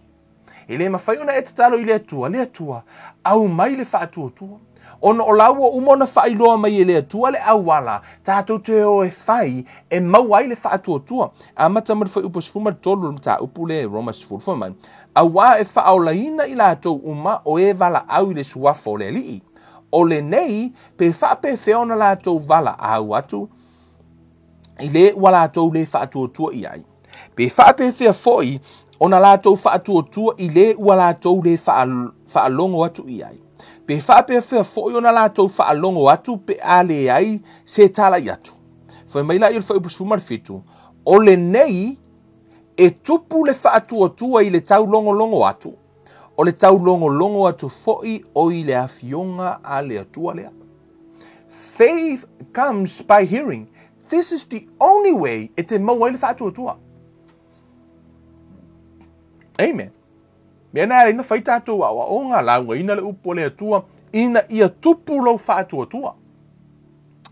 S1: E le mafai ona e tatalo i le Atua, le Atua, aumai le faatuatua. Ona o la ua uma ona faailoa mai e le Atua le auala tatou te o e fai e maua ai le faatuatua. Amata mai le fuaiupu 13 o le mataupu lea i Roma 10, fai mai, Auā e faaolaina i latou uma o e valaau i le suafa o le Alii, o lenei pe faapefea ona latou valaau atu i le ua latou le faatuatua i ai. Pe faapefea foi ona latou faatuatua i le ua latou le faalogo atu i ai. Pe faapefea foi ona latou faalogo atu pe a leai se talai atu. Fai mai la i le fuaiupu 17, o lenei e tupu le faatuatua i le taulogologo atu, o le taulogologo atu foi o i le afioga a le Atua lea. Faith comes by hearing. This is the only way e te maua ai le faatuatua. Amen. Mea na ina fai tatou aoaoga, laugaina le upu a le Atua, ina ia tupu lou faatuatua.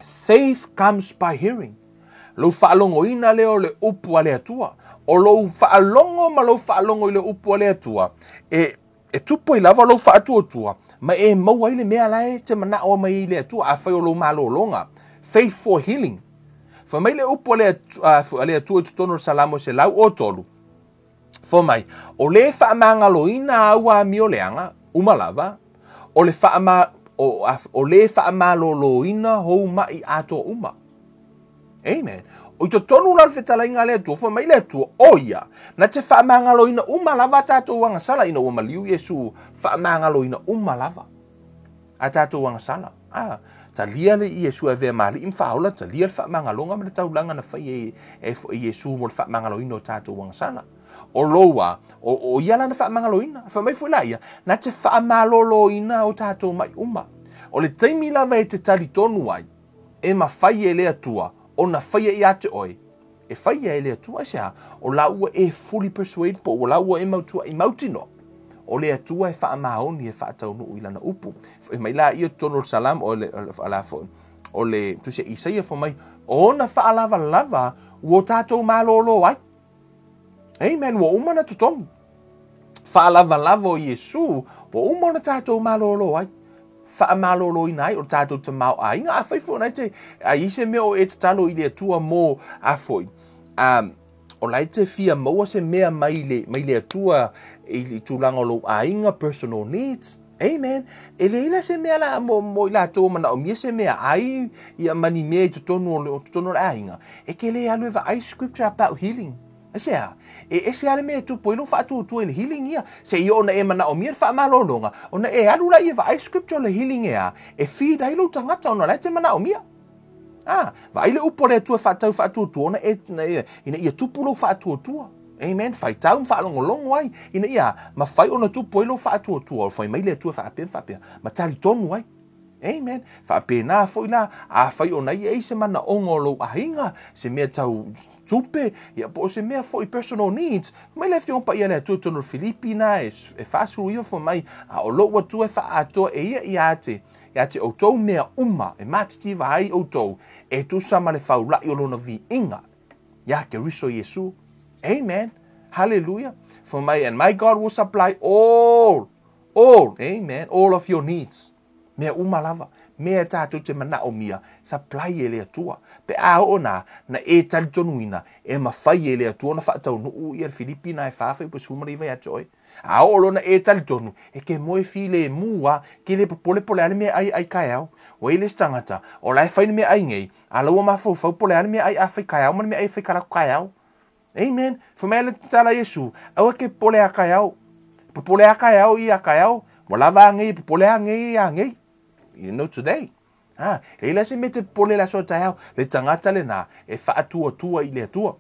S1: Faith comes by hearing. Lou faalogoina lea o le upu a le Atua. O lou faalogo ma lou faalogo i le upu a le Atua, e, e tupu ai lava lou faatuatua, ma e maua ai le mea la e te manao mai i le Atua, afai o lou malologa. Faith for healing. Fai mai le upu a le, a le Atua i totonu o le Salamo 103, Fai mai, o le faamagaloina au amioleaga uma lava, o le faama, o, o le faamaloloina hou maʻi atoa uma. Amen. O i totonu la o le fetalaiga a le Atua, fai mai le Atua, o ia, na te faamagaloina uma lava a tatou agasala ina ua maliu Iesu, faamagaloina uma lava a tatou agasala. Ah, talia le Iesu e avea ma alii ma faaola, talia le faamagaloga ma le taulaga na fai e, e, e Iesu mo le faamagaloina o tatou agasala. O loua, o, o ia lana faamagaloina. Fai mai foi la ia, na te faamaloloina o tatou mai uma. O le taimi lava e te talitonu ai, e mafai e le Atua ona faia ia te oe, e faia e le Atua. Aisea? O la ua e fully persuaded po o la ua e mautua'i mautinoa o le Atua e faamaoni e faataunuu i lana upu. Fai mai la ia totonu o le Salamo o le la foi o le Tusi a Isaia, fai mai o ona faalavalava ua tatou malōlō ai. Amen. Ua uma na totogi. Faalavalava o Iesu ua uma ona tatou malōlō ai. Faamalōlōina ai o le tatou tamaoaiga. Afai foi ona e te ai i se mea o e tatalo i le Atua mo a foi. O la e te fia maua se mea mai le Atua i le tulaga o lou aiga, personal needs. Amen. E leai la se mea la mo i latou manaomia se mea ai ia mani mea i totonu o le aiga. E ke le alu e vaai scripture about healing. Aisea? E ese lava le mea e tupu ai lou faatuatua i le healing ia. Se i oo na e manaomia le faamalologa, ona e alu la ia vaai scripture o le healing e a, e feed ai lou tagata ona la e te manaomia. Ah, vaai le upu o le Atua faatau faatuatua ona e, ina ia tupu lou faatuatua. Amen. Faitau ma faalogologo ai, ina ia mafai ona tupu ai lou faatuatua. O fai mai le Atua faapea ma faapea, ma talitonu ai. Amen. Faapena foi la, afai ona ia i se manaoga o lou aiga, se mea tau tupe, ia po o se mea foi personal needs, mai le Afioga Paia le Atua totonu o Filipi na e 49 fai mai, a o lou Atua e faaatoa e ia ia te outou mea uma, e matitiva ai outou, e tusa ma le faulai o lona viiga, ia Keriso Iesu. Amen. Hallelujah. For my and my God will supply all, amen, all of your needs. Mea uma lava, mea tatou te manaomia, supply e le Atua. Pe a oo na, na e talitonuina, e mafai e le Atua na faataunuu ia le Filipi na e 4 fuaiupu 19 ia te oe. A oo lona e talitonu, e ke moe file e mua, ke le popole po le ale mea ai ai kaeao. Ua i le isi tagata, o la e fai le mea ai nei, a la ua mafaufau po le ale mea ai a fai kaeao ma le mea ai fai kalaku kaeao. Amen. Fai mai le tala Iesu, aua ke popole a kaeao. Popole a kaeao i a kaeao, ua lava a ngei, popole a ngei a ngei. You know today. Ha, leila se me te popole la so taeao, le tagata lena e faatuatua i le Atua.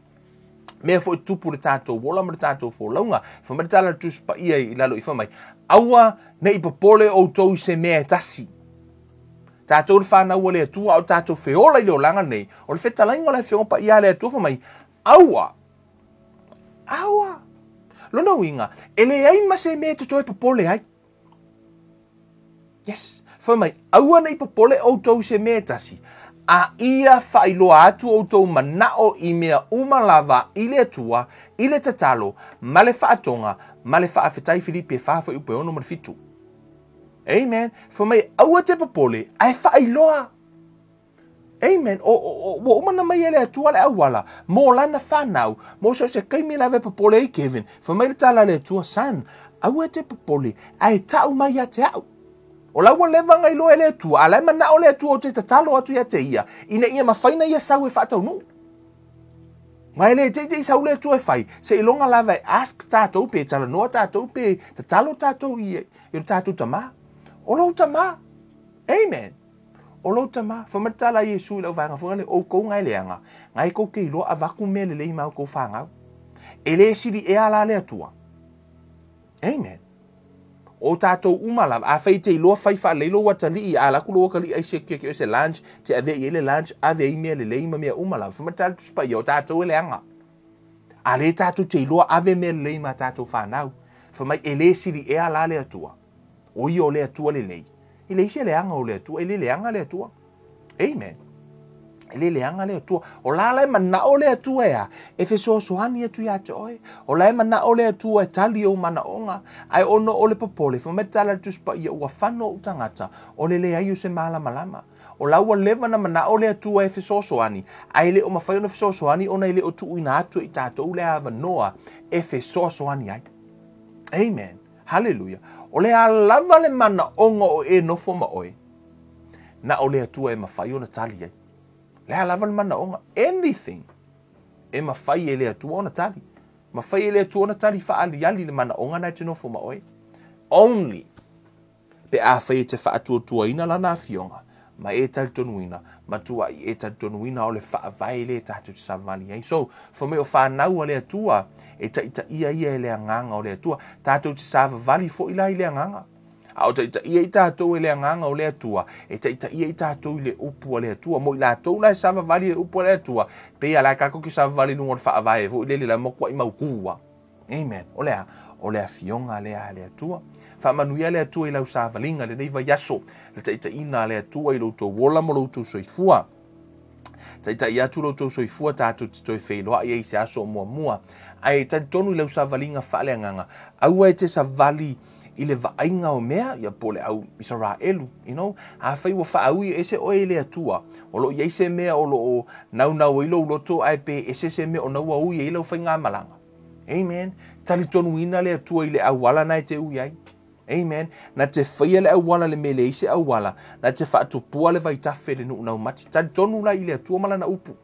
S1: Mea foi tupu le tatou ola ma le tatou folauga. Fai mai le tala le Tusi Paia i lalo i fai mai, aua nei popole outou i se mea e tasi. Tatou le whanau o le Atua, o tatou feola i le olaga nei, o le fetalaiga o le Afioga Paia a le Atua fai mai, aua, aua. Lona uiga, e leai ma se mea e te toe popole ai. Yes. Fai mai, aua nei popole outou i se mea e tasi. A ia faailoa atu outou manao i mea uma lava i le Atua, i le tatalo, ma le faatoga, ma le faafetai. Filipi e 4 fuaiupu e 6 ma le 7. Amen. Fai mai, aua te popole, ae faailoa. Amen. O, ua uma na mai e le Atua le auala, mo lana whanau, mo so se kaimi lava e popole ai Kevin. Fai mai le tala le Atua, son, aua te popole, ae tau mai ia te au. O la ua leva ngai loa e le Atua, a la e manao le Atua o te tatalo atu ia te ia, ina ia mafai na ia sau e faataunuu. Mai le te te sau le Atua e fai, se iloga lava e ask tatou pe talanoa tatou pe tatalo tatou i le tatou tama. O lou tama. Amen. O lou tama. Fai mai le tala a Iesu i lau vaega foi le outou ngai leaga, ngai kou te iloa avaku mea lelei ma outou whangau. E le sili e ala le Atua. Amen. O tatou uma lava, a fai te iloa fai faalelei lou atalii, a alu atu lou atalii ai se ke se lunch, te ave i le lunch, ave ai mea lelei ma mea uma lava. Fai mai le tala Tusi Paia, o tatou e leaga. A le tatou te iloa ave mea lelei ma tatou whanau. Fai mai e le sili e ala le Atua. O ia o le Atua lelei. E leai se leaga o le Atua, e le leaga le Atua. Amen. E le leaga le Atua. O la la e manao le Atua e a, e fesoasoani atu ia te oe. O la e manao le Atua e tali ou manaoga. Ae ona o le popole, fai mai le tala le Tusi Paia, ua fano ou tagata, o le leai o se malamalama. O la ua leva na manao le Atua e fesoasoani, ae le o mafai ona fesoasoani ona e le o tuuina atu i tatou le avanoa e fesoasoani ai. Amen. Hallelujah. O le a lava le manaoga o e nofo ma oe, na o le Atua e mafai ona tali ai. Le a lava le manaoga, anything, e mafai e le Atua ona tali. Mafai e le Atua ona tali faaliali le manaoga na e te nofo ma oe. Only, pe afai e te faatuatuaina lana afioga, ma e talitonuina, matuai e talitonuina o le faavae le tatou te savali ai. So, fai mai o whanau a le Atua, e taitaia ia e le agaga o le Atua. Tatou te savavali foi la i le agaga. A o taitaia i tatou e le Agaga o le Atua, e taitaia i tatou i le upu a le Atua. Mo i latou la e savavali i le upu a le Atua, pei a la tatou te savavali i luga o le faavae foi lele la matuai mautu a. Amen. O le a? O le afioga lea a le Atua. Faamanuia le Atua i lau savaliga lenei vaiaso, le taitaiga a le Atua i lo outou ola ma lo outou soifua. Taitai atu lo outou soifua tatou te toe feiloai ai i se aso o muamua. Ae talitonu i lau savaliga faaleagaga, aua e te savali i le vaaiga o mea, ia po o le au Isaraelu, you know, afai ua faaui ese oe i le Atua, o lo o i ai se mea o lo o naunau ai lou loto ae pe ese se mea o na ua ui ai lau faigamalaga. Amen. Talitonuina le Atua i le auala na e te ui ai. Amen. Na te faia le auala le mea e leai se auala, na te faatupua le vaitafe i le nuu naumati. Talitonu la i le Atua ma lana upu.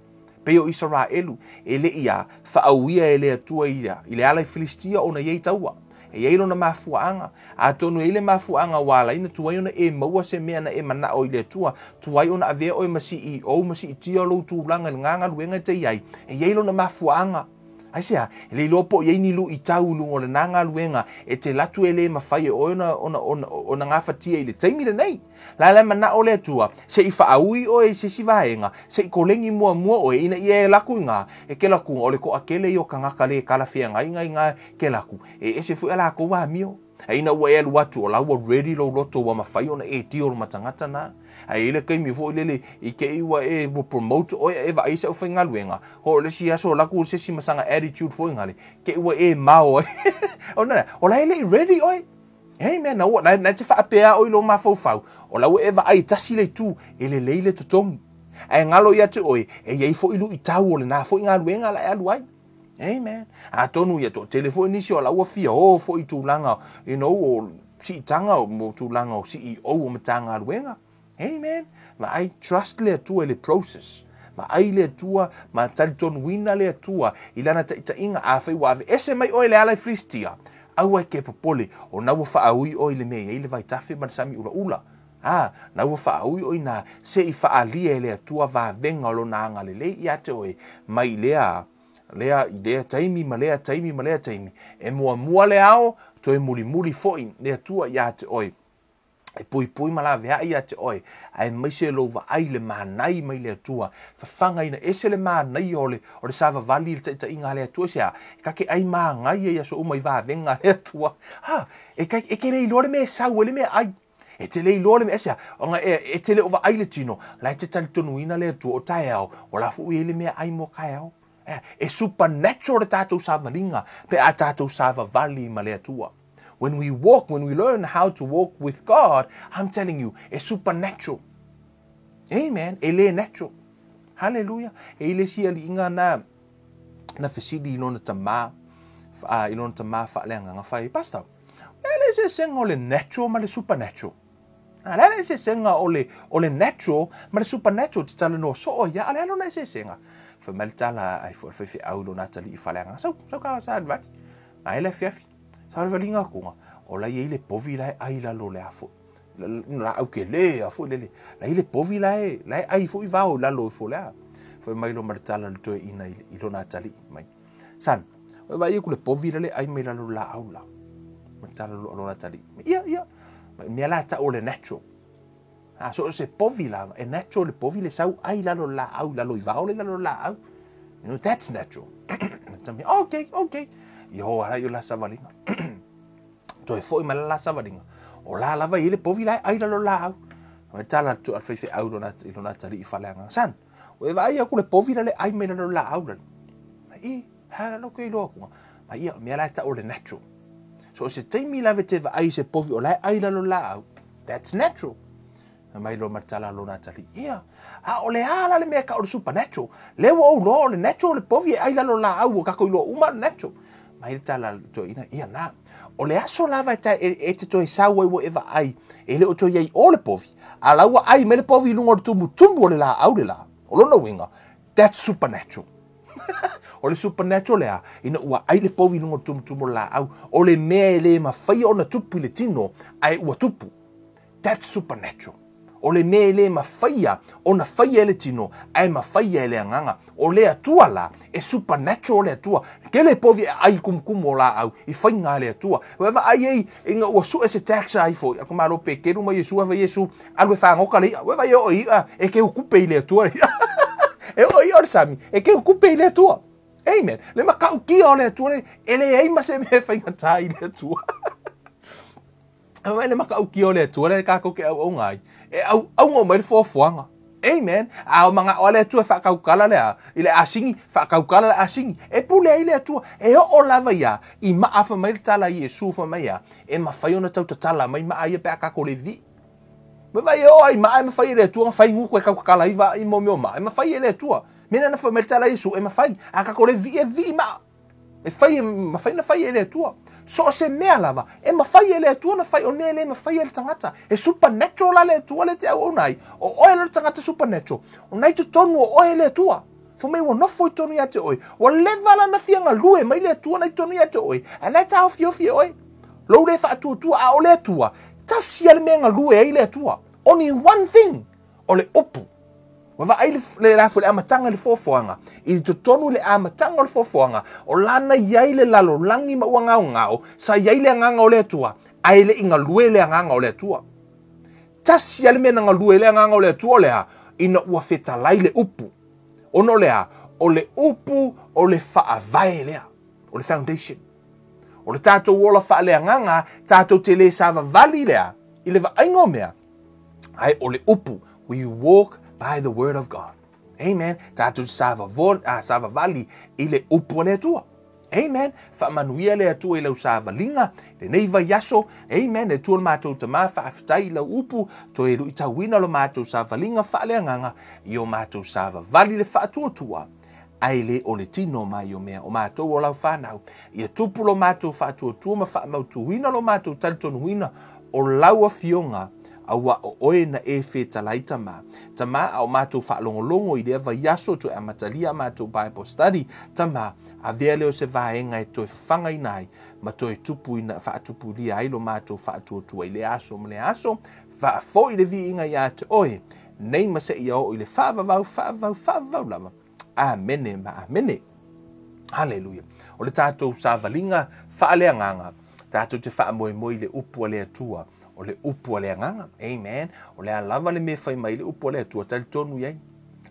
S1: Pei o Isaraelu, e le i a, faauia e le Atua ia i le ala i Filistia ona i ai taua. E i ai lona mafuaaga. Atonu e i ai le mafuaaga ua ala ai ona tuai ona e maua se mea na e manao i le Atua, tuai ona avea oe ma CEO ma siitia lou tulaga i lena galuega e te i ai. E i ai lona mafuaaga. Aisea? E le iloa po o i ai ni luitau i luga o lena galuega e te latu e le mafai e oe ona gafatia i le taimi lenei. La la e manao le Atua, se i faaui oe i se isi vaega, se i koleni muamua oe ina ia e laku iga, e ke lakuga o le toatele ia o tagata le talafeagai iga e ke laku, e ese foi a latou amio. Ae ina ua e alu atu, o la ua ready lou loto ua mafai ona e deal ma tagata na. Ae i ai le taimi foi lele i te i ua e ua promote oe a e vaai i se aufaigaluega, ho o le isi aso alu atu se isi ma sana attitude foi ngale, te i ua e mao ai. Ona o la e le i ready oe. Amen. Na ua na te faapea oe i lou mafaufau, o la ua e vaai tasi le itu e lelei le totogi. Ae galo ia te oe, e i ai foi luitau o lena foi galuega la e alu ai. Amen. Atonu ia toatele foi nisi o la ua fia o foi i tulaga, you know, o siitaga o mo tulaga o CEO o Matagaluega. Amen. Vaai, trust le Atua i le process. Vaai le Atua ma talitonuina le Atua i lana taitaiga. Afai ua aveese mai oe le ala i Filistia, aua e ke popole, o na ua faaui oe i le mea e i ai le vaitafe ma le sami ulaula. A, na ua faaui oe i na se i faaalia e le Atua vavega o lona agalelei ia te oe mai lea lea i lea taimi ma lea taimi ma lea taimi. E muamua le ao, toe mulimuli foi le Atua ia te oe. E puipui ma laveai ia te oe, aemaise lou vaai le manai mai le Atua. Fafagaina ese le manaia o le o le savavali i le taitaiga a le Atua se a, e ta te ai magaia i aso uma i vavega a le Atua. Ha, e ta e te le iloa le mea e sau ai le meaai. E te le iloa le mea se a, ona e e te le o vaai le tino, la e te talitonuina le Atua o taeao, o la foi ua i ai le meaai mo taeao. E supernatural le tatou savaliga pe a tatou savavali ma le Atua. When we walk, when we learn how to walk with God, I'm telling you, e supernatural. Amen. E le natural. Hallelujah. E i le isi aliiga na na fesili i lona tama, i lona tama faaleagaga fai, Pastor, o le a le eseesega o le natural ma le supernatural? A le a le eseesega o le, o le natural ma le supernatural? Te talanoa soo ai a, a le a lona eseesega? Fai mai le tala ai foi a le faifeau i lona atalii faaleagaga, Sau, sau ka sa le vali. Ai le afiafi. Sa le valiga atuga, o la e i ai le povi la e ai lalo o le a foi. Laau tele a foi lele. La i ai le povi la e, la e ai foi vao i lalo ifo le a. Fai mai loa ma le tala a le toeaina i lona atalii mai. Son, ua e vaai atu le povi la le ai mai lalo o le laau la. Ma le tala loa a lona atalii. Ia, ia. Mea la tau o le natural. A so o se povi lava, e natural le povi le sau ai lalo o le laau, lalo i vao le lalo o le laau. You know, that's natural. Okay, okay. I ho ala i o la savaliga. Toe foi mai la savaliga. O la lava i le povi la e ai lalo laau. Mai tala atu al faifeau i lona atalii faaleagaga. Son, ua e vaai atu le povi la le ai mai lalo laau la. Mai i, ha lo ke iloa atu. Mai ia, mea la e tau o le natural. So o se taimi lava e te vaai i se povi o la e ai lalo laau, that's natural. Mai loa ma le tala a lona atalii, ia, a o le a la le mea tau o le supernatural? Lea ua ou iloa o le natural le povi e ai lalo laau, ua tatou iloa uma le natural. Mai le tala a le toeaina, ia na, o le aso lava e, ta, e, e te toe sau ai ua e vaai, e le o toe i ai o le povi, a la ua ai mai le povi i luga o le tumutumu o le laau le la. O lona uiga, that's supernatural. O le supernatural le a, ina ua ai le povi i luga o le tumutumu o le laau, o le mea e le mafai ona tupu i le tino, ae ua tupu. That's supernatural. O le mea e le mafaia ona faia e le tino, ae mafaia e le agaga. O le Atua la, e supernatural le Atua. Tele povi e ai kumukumu o laau i faiga a le Atua. Ua vaai ai ina ua sue se tax ai foi. A malo Peteru ma Iesu fa Iesu alu e fagota le i'a. Ua vaai o i'a e keukupe i le Atua. E o i'a o le sami e keukupe i le Atua. Amen. Le makautia o le Atua le e leai ma se mea e faigata i le Atua. Aua le makautia o le Atua le tatou te auauga ai. E auauga mai le foafoaga. Amen. A o manaʻo a le Atua e faatautala le a, i le asigi, faatautala le asigi. E pule ai le Atua. E oo lava ia, i maa fa mai le tala i Iesu fa mai ia, e mafai ona tautatala mai maa ia pe a tatou le vivii. Ma vai e oo ai maa e mafai e le Atua ona fai gutu e tautatala ai va i mo mea o maa. E mafai e le Atua. Mea na fai mai le tala i Iesu, e mafai. A tatou le vivii, e vivii maa. E fai, e mafai na fai e le Atua. So o se mea lava, e mafai e le Atua na fai, o le mea e le mafai e le tagata. E supernatural la le Atua le te auauna ai. O oe le tagata supernatural. O nai totonu o oe le Atua. Fai mai ua nofo i totonu ia te oe. Ua leva la na fia galue mai le Atua na i totonu ia te oe. Ae la e taofiofi e oe. Lou le faatuatua, a o le Atua, tasi lava le mea e galue ai le Atua. Only one thing, o le upu. Ua vaai le lafo i le amataga i le foafoaga, i totonu i le amataga o le foafoaga, o lana i ai le lalolagi ma ua gaogao, sa i ai le agaga o le Atua, ae le i galue le agaga o le Atua. Tasi lava le mea na galue le agaga o le Atua o le a, ina ua fetalai le upu. Ona o le a, o le upu o le faavae lea, o le foundation. O le tatou ola faaleagaga, tatou te le savavali lea i le vaaiga o mea, ae o le upu, we walk by the word of God. Amen. Tatou savavali i le upu a le Atua. Amen. Faamanuia le Atua i lau savaliga lenei vaiaso. Amen. Le Atua le matou Tama, faafetai i lau upu, toe luitauina lo matou savaliga faaleagaga i o matou savavali le faatuatua, ae le o le tino mai o mea o matou o lau whanau. Ia tupu lo matou faatuatua ma faamautuina lo matou talitonuina o lau afioga, aua o oe na e fetalai Tama. Tama, a o matou faalogologo i lea vaiaso toe amatalia a matou Bible study, Tama, avea lea o se vaega e toe fafagaina ai ma toe tupuina faatupulia ai lo matou faatuatua i lea aso ma lea aso. Faafoi le viiga ia te oe, nei ma seia oo i le faavavau, faavavau, faavavau lava. Amene ma amene. Haleluia. O le tatou savaliga faaleagaga, tatou te faamoemoe i le upu a le Atua, o le upu a le agaga. Amen. O le a lava le mea fai mai le upu a le Atua, talitonu i ai.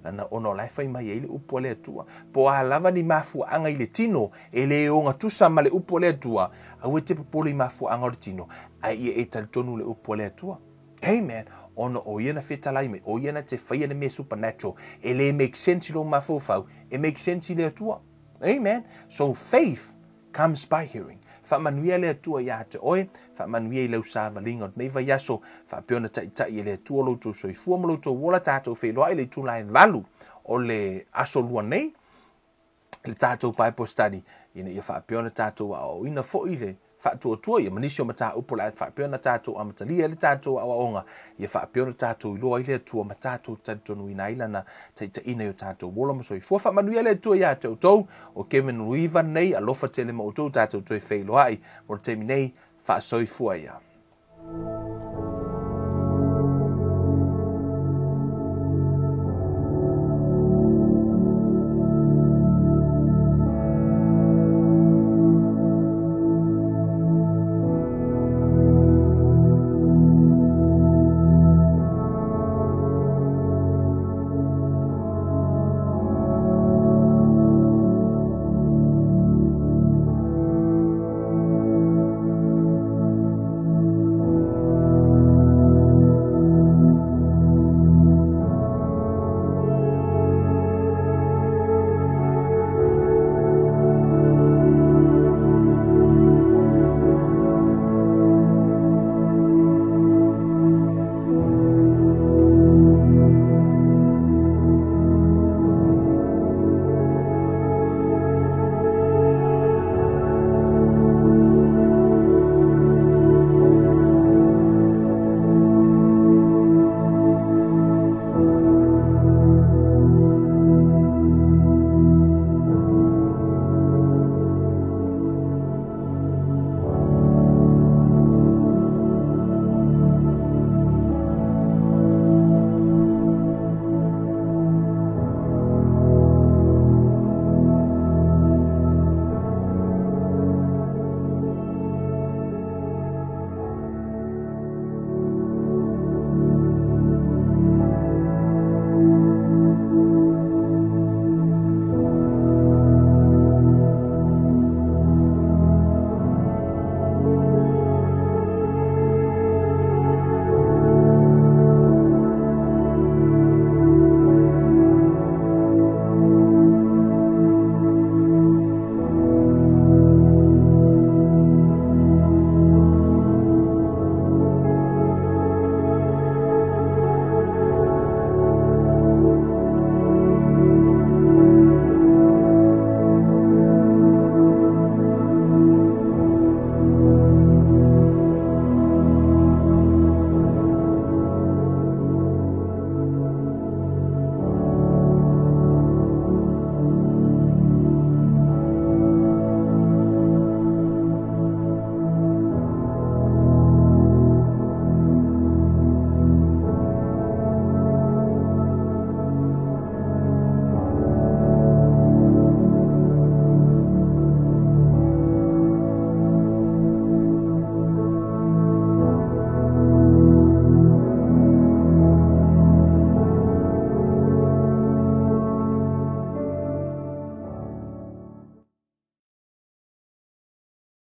S1: Lana ona o la e fai mai ai le upu a le Atua. Po o a lava ni mafuaaga i le tino, e le ogatusa ma le upu a le Atua, aua e te popole i mafuaaga o le tino, ae ia e talitonu le upu a le Atua. Amen. Ona o ia na fetalai mai, o ia na te faia le mea supernatural. E le make sense i lou mafaufau, e make sense i le Atua. Amen. So faith comes by hearing. Faamanuia le Atua ia te oe, faamanuia i lau savaliga o lenei vaiaso, faapea ona taitai e le Atua lo outou soifua ma lo outou ola, tatou feiloai i le itula e 8 o le aso lua nei, le tatou Bible study, ina ia faapea ona tatou aoaoina foi le faatuatua ia ma nisi o mataupu o le a faapea ona tatou amatalia ai le tatou aoaoga, ia faapea ona tatou iloa ai le Atua ma tatou talitonuina ai lana taitaiina i o tatou ola ma soifua. Faamanuia le Atua ia te outou. O Kevin Ruiva nei, alofa tele ma outou, tatou toe feiloai mo le taimi nei, faasoifua ia.